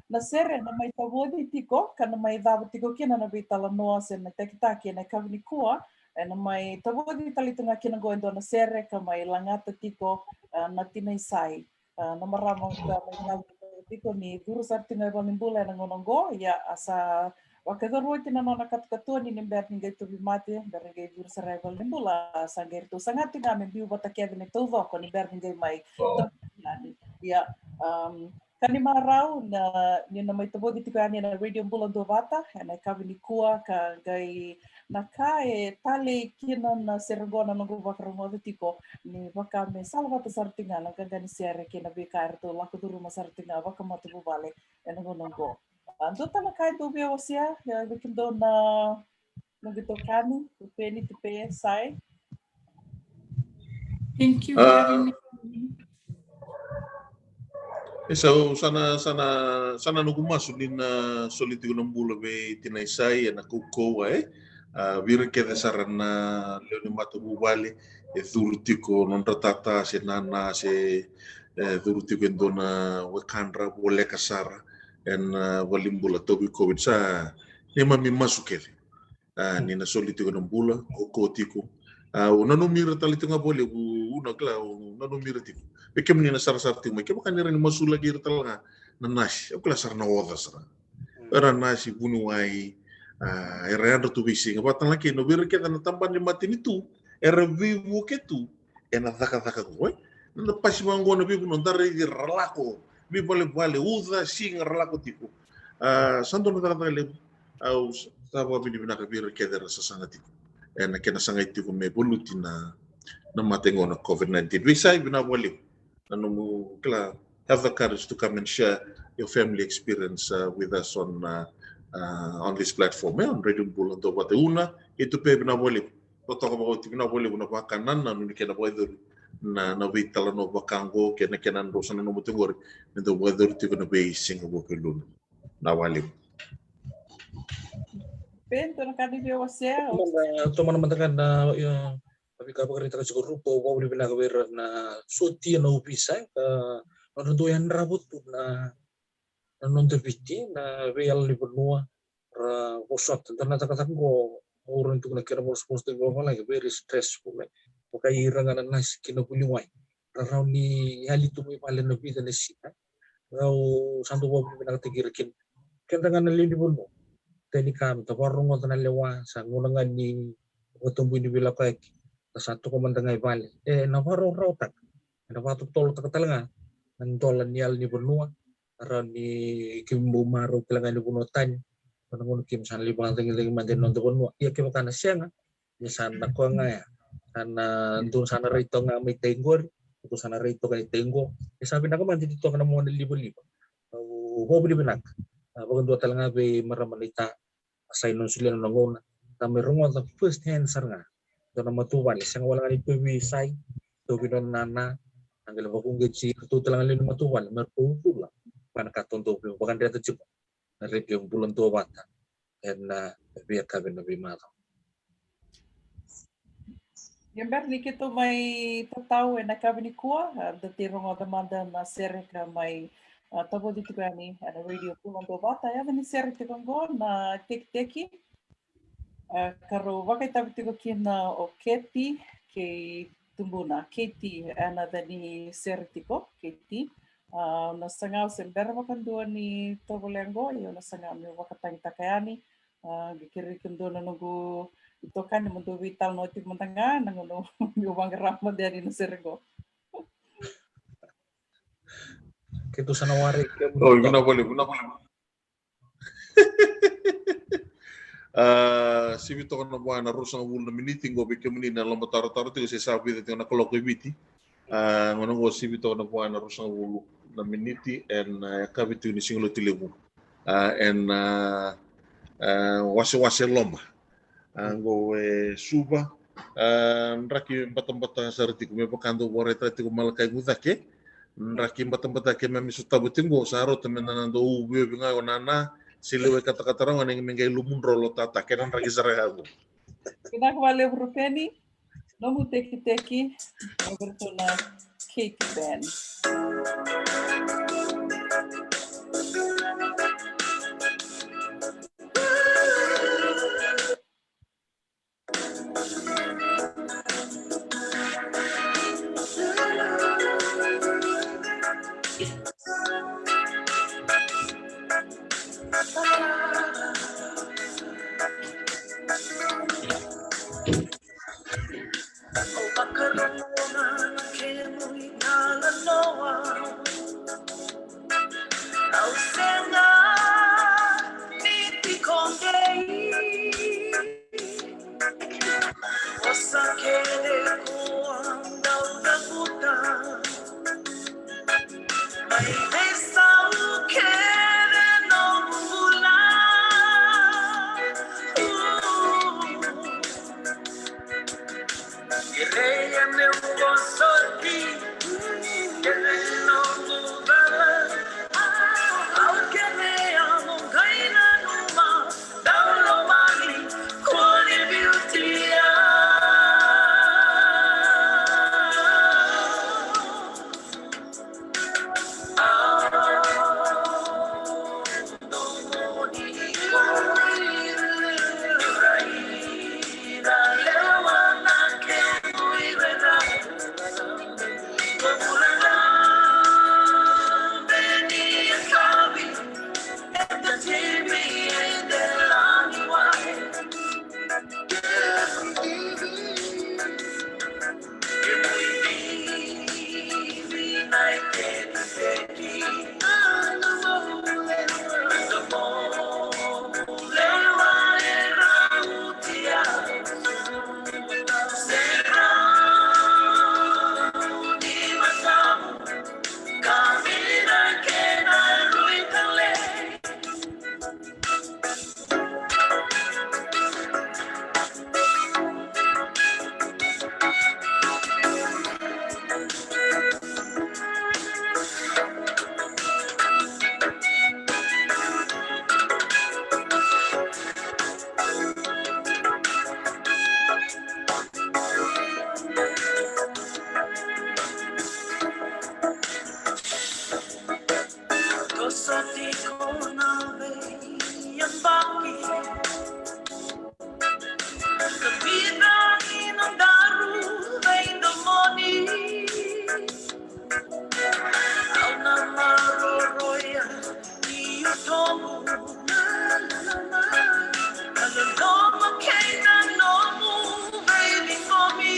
na sere na mai tavoci tiko, ka na mai cava tiko kina na veitalanoa se na takitaki ena yakavi nikua, ena mai tavoci tale tu ga kina qo e dua na sere ka mai lagata tiko, a, na tina i Sai. A, na marama ka mai tavoci tiko ni curu sara tiko ga i valenibula ena gauna qo, ia a sa vakayacori oti na nona katokatoni ni bera ni qai tauvimate, bera ni qai curu sara i valenibula, a sa qai ratou saga tiko ga me biu vata kece me taucoko ni bera ni qai mai tavoci yani. Ia, um, Ka ni marau na, ni na mai tavoci tiko yani na Radio Bula Duavata ena yakavi nikua, ka qai na ka e talei kina na sere qo na noqu vakarogoca tiko ni vaka me salavata sara tiko ga na qaqa ni sere kei na veika eratou lako curuma sara tiko ga vakamatavuvale ena gauna qo. A, dua tale na ka e dau via wasea, e, vei kemudou na noqu itokani, Rupeni, Tipe, Sai. Thank you for having me. E sa, sa na, sa na, sa na noqu masu ni na soli tiko na bula vei tinai Sai ena kaukauwa, e. A, vei ira kece sara na lewe ni matavuvale e curu tiko nodra tata se nana se, e, curu tiko e dua na wekadra voleka sara ena, a, valenibula tauvi COVID, sa neimami masu kece. A, ni na soli tiko na bula, koko tiko. A, au nanumi ira tale tiko ga vakalevu, au na kila, au nanumi ira tiko. Vei kemuni na sarasara tiko mai, kevaka ni rawa ni masulaki ira tale ga na nasi, au kila sara na oca sara. Era nasi vuniwai, a, era yadra tu veisiga. Vaka tale ga kei na vei ira kece na tabana ni matanitu era veivuke tu ena cakacaka qo, e. Na pasi vaqo na veivanua da raici ra lako, veivalevale, uca, siga ra lako tiko. A, sa dua na cakacaka levu. Au sa vakavinavinaka vei ira kece ra sasaga tiko ena kena sagai tiko me valuti na, na mate qo na COVID nineteen. Vei Sai, vinaka vakalevu na nomu kila, have the courage to come and share your family experience, uh, with us on, uh, uh, on this platform, e, on Radio Bula Duavata. Una, kei Tipe, vinaka vakalevu. Totoka vakaoti, vinaka vakalevu na vakanananu ni kena vakayacori na, na veitalanoa vaka qo kei na kena drau sa nanuma tiko qori, me dau vakayacori tiko na veisiga Vukelulu. Vinaka vakalevu. Pe, dua na ka ni via wasea? Mada, tomana mada ga na, ia, na veika vakaraitaka tiko Rupe, au vakavinavinaka vei ira na sotia na ovisa, e, ka nodra dau yadrava tu na, na noda Viti, na veiyala ni vanua, ra vosota. Da na cakacaka qo, au rawa ni tukuna kei na vosa, vosa tiko vavalagi, very stressful, e. Vaka ira ga na nasi kei na vuniwai, ra rawa ni yali tu mai vale na vica na siga. Au sa dau vakavinavinakataki ira kina. Keda ga na lewe ni vanua, tani ka me da vakarogoca na lewa, sa gauna ga ni vakatabui ni veilakoyaki, da sa toka mada ga i vale. E na vakarawarawataka, e na vakatotolotaka tale ga na dola ni yala ni vanua, rawa ni keimami bau marau tale ga ni vanua tani. Ena gauna keimami sa na lai vakacagicagi mada ena noda vanua. Ia kevaka na sega, ia sa na koya ga ya. Sa na dua sa na rai toka ga mai tai qori, dua sa na rai toka i tai qo. Ia sa vinaka mada ni toka na mona livaliva. Au vakavinavinaka. A, vakadua tale ga vei marama na ita, a, Sai, nona solia na nona gauna, da mai rogoca first hand sara ga. Dua na matavuvale, sega wale ga ni tauvi Sai, tauvi nona nana, a qai lai vakauqeti iratou tale ga lewe ni matavuvale me ratou cula vua na ka dodonu me vakadreta tiko na Radio Bula Duavata ena, a, veiyakavi, na veimacawa. Ia bera ni keitou mai tatau ena yakavi nikua, a, da tei rogoca mada na sere ka mai, a, tavoci tiko yani ena Radio Bula Duavata. Yaca ni sere tiko qo na Tekiteki. A, ka rau vakaitavi tiko kina o Keti kei Tubuna. Keti ena yaca ni sere tiko, Keti. A, au na saga, au se bera vakadua ni tovolea qo, ia au na saga meu vakatagitaka yani. A, qai kerei kemudou na noqu itokani mo dou veitalanoa tiko mada ga, na gauna meu vaqara mada yani na sere qo. Keitou sa na waraki kemudou. Oi, vinaka vakalevu, vinaka vakalevu. A, sivi toka na vua na ruasagavulu na miniti qo vei kemuni na lomatarotaro tiko se sa vica tiko na kaloko e Viti. A, gauna qo sivi toka na vua na ruasagavulu na miniti ena, a, yakavi tiko ni Siga Lotulevu. A, ena, a, a, wasewase loma. A, qo e Suva. A, draki batabata sara tiko me vaka dau vakaraitaka tiko Malakai Gucake. Draki batabata keimami sotava tiko qo, sa rauta me na dau viovi ga o nana, se lewe katakata rawa ga me qai lumudrolo tata, kena draki sara ga qo. Vinaka vakalevu Rupeni. Nomu Tekiteki, o iratou na Katy Band. na veiyabaki. Ka vica ni na daru veidomoni. Au na maroroya ni o tobu na loloma kei na nomu veiligomi.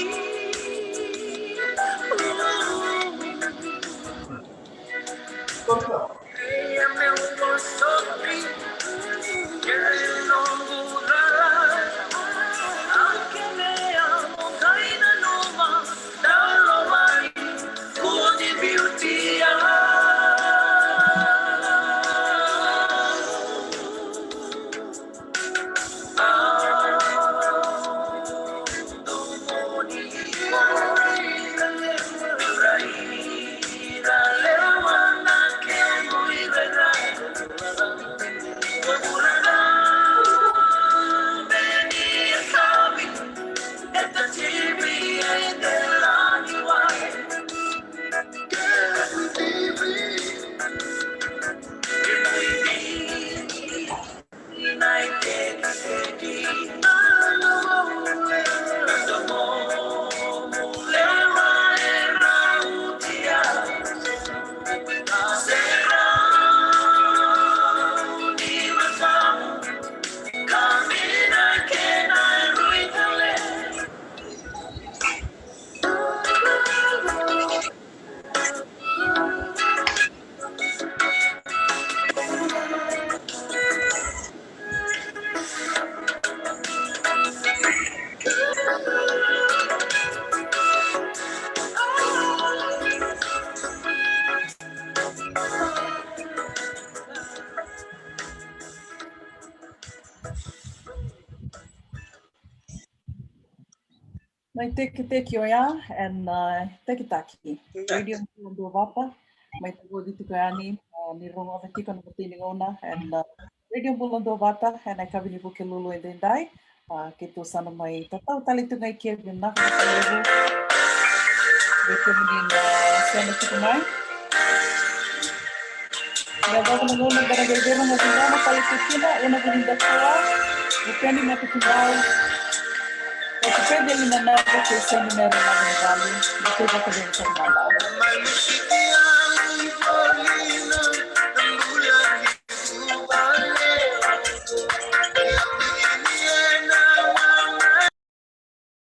Na itekiteki oya ena, uh, Takitaki. Radio Bula Duavata, mai Tavuki tiko yani, uh, ni rogoca tiko na imatai ni gauna ena, uh, Radio Bula Duavata ena yakavi ni Vukelulu edaidai. Uh, keitou sa na mai tatau tale tu ga i ke. Vinaka vakalevu vei kemuni na sema tiko mai. Na yacova na gauna da na qai veirogoci tale tu kina, au na Vunidakua, Vupeni Matakibau, o Tupedeli na Nava kei Semi Mere na Vunivalu, na kei vakavei tale mada.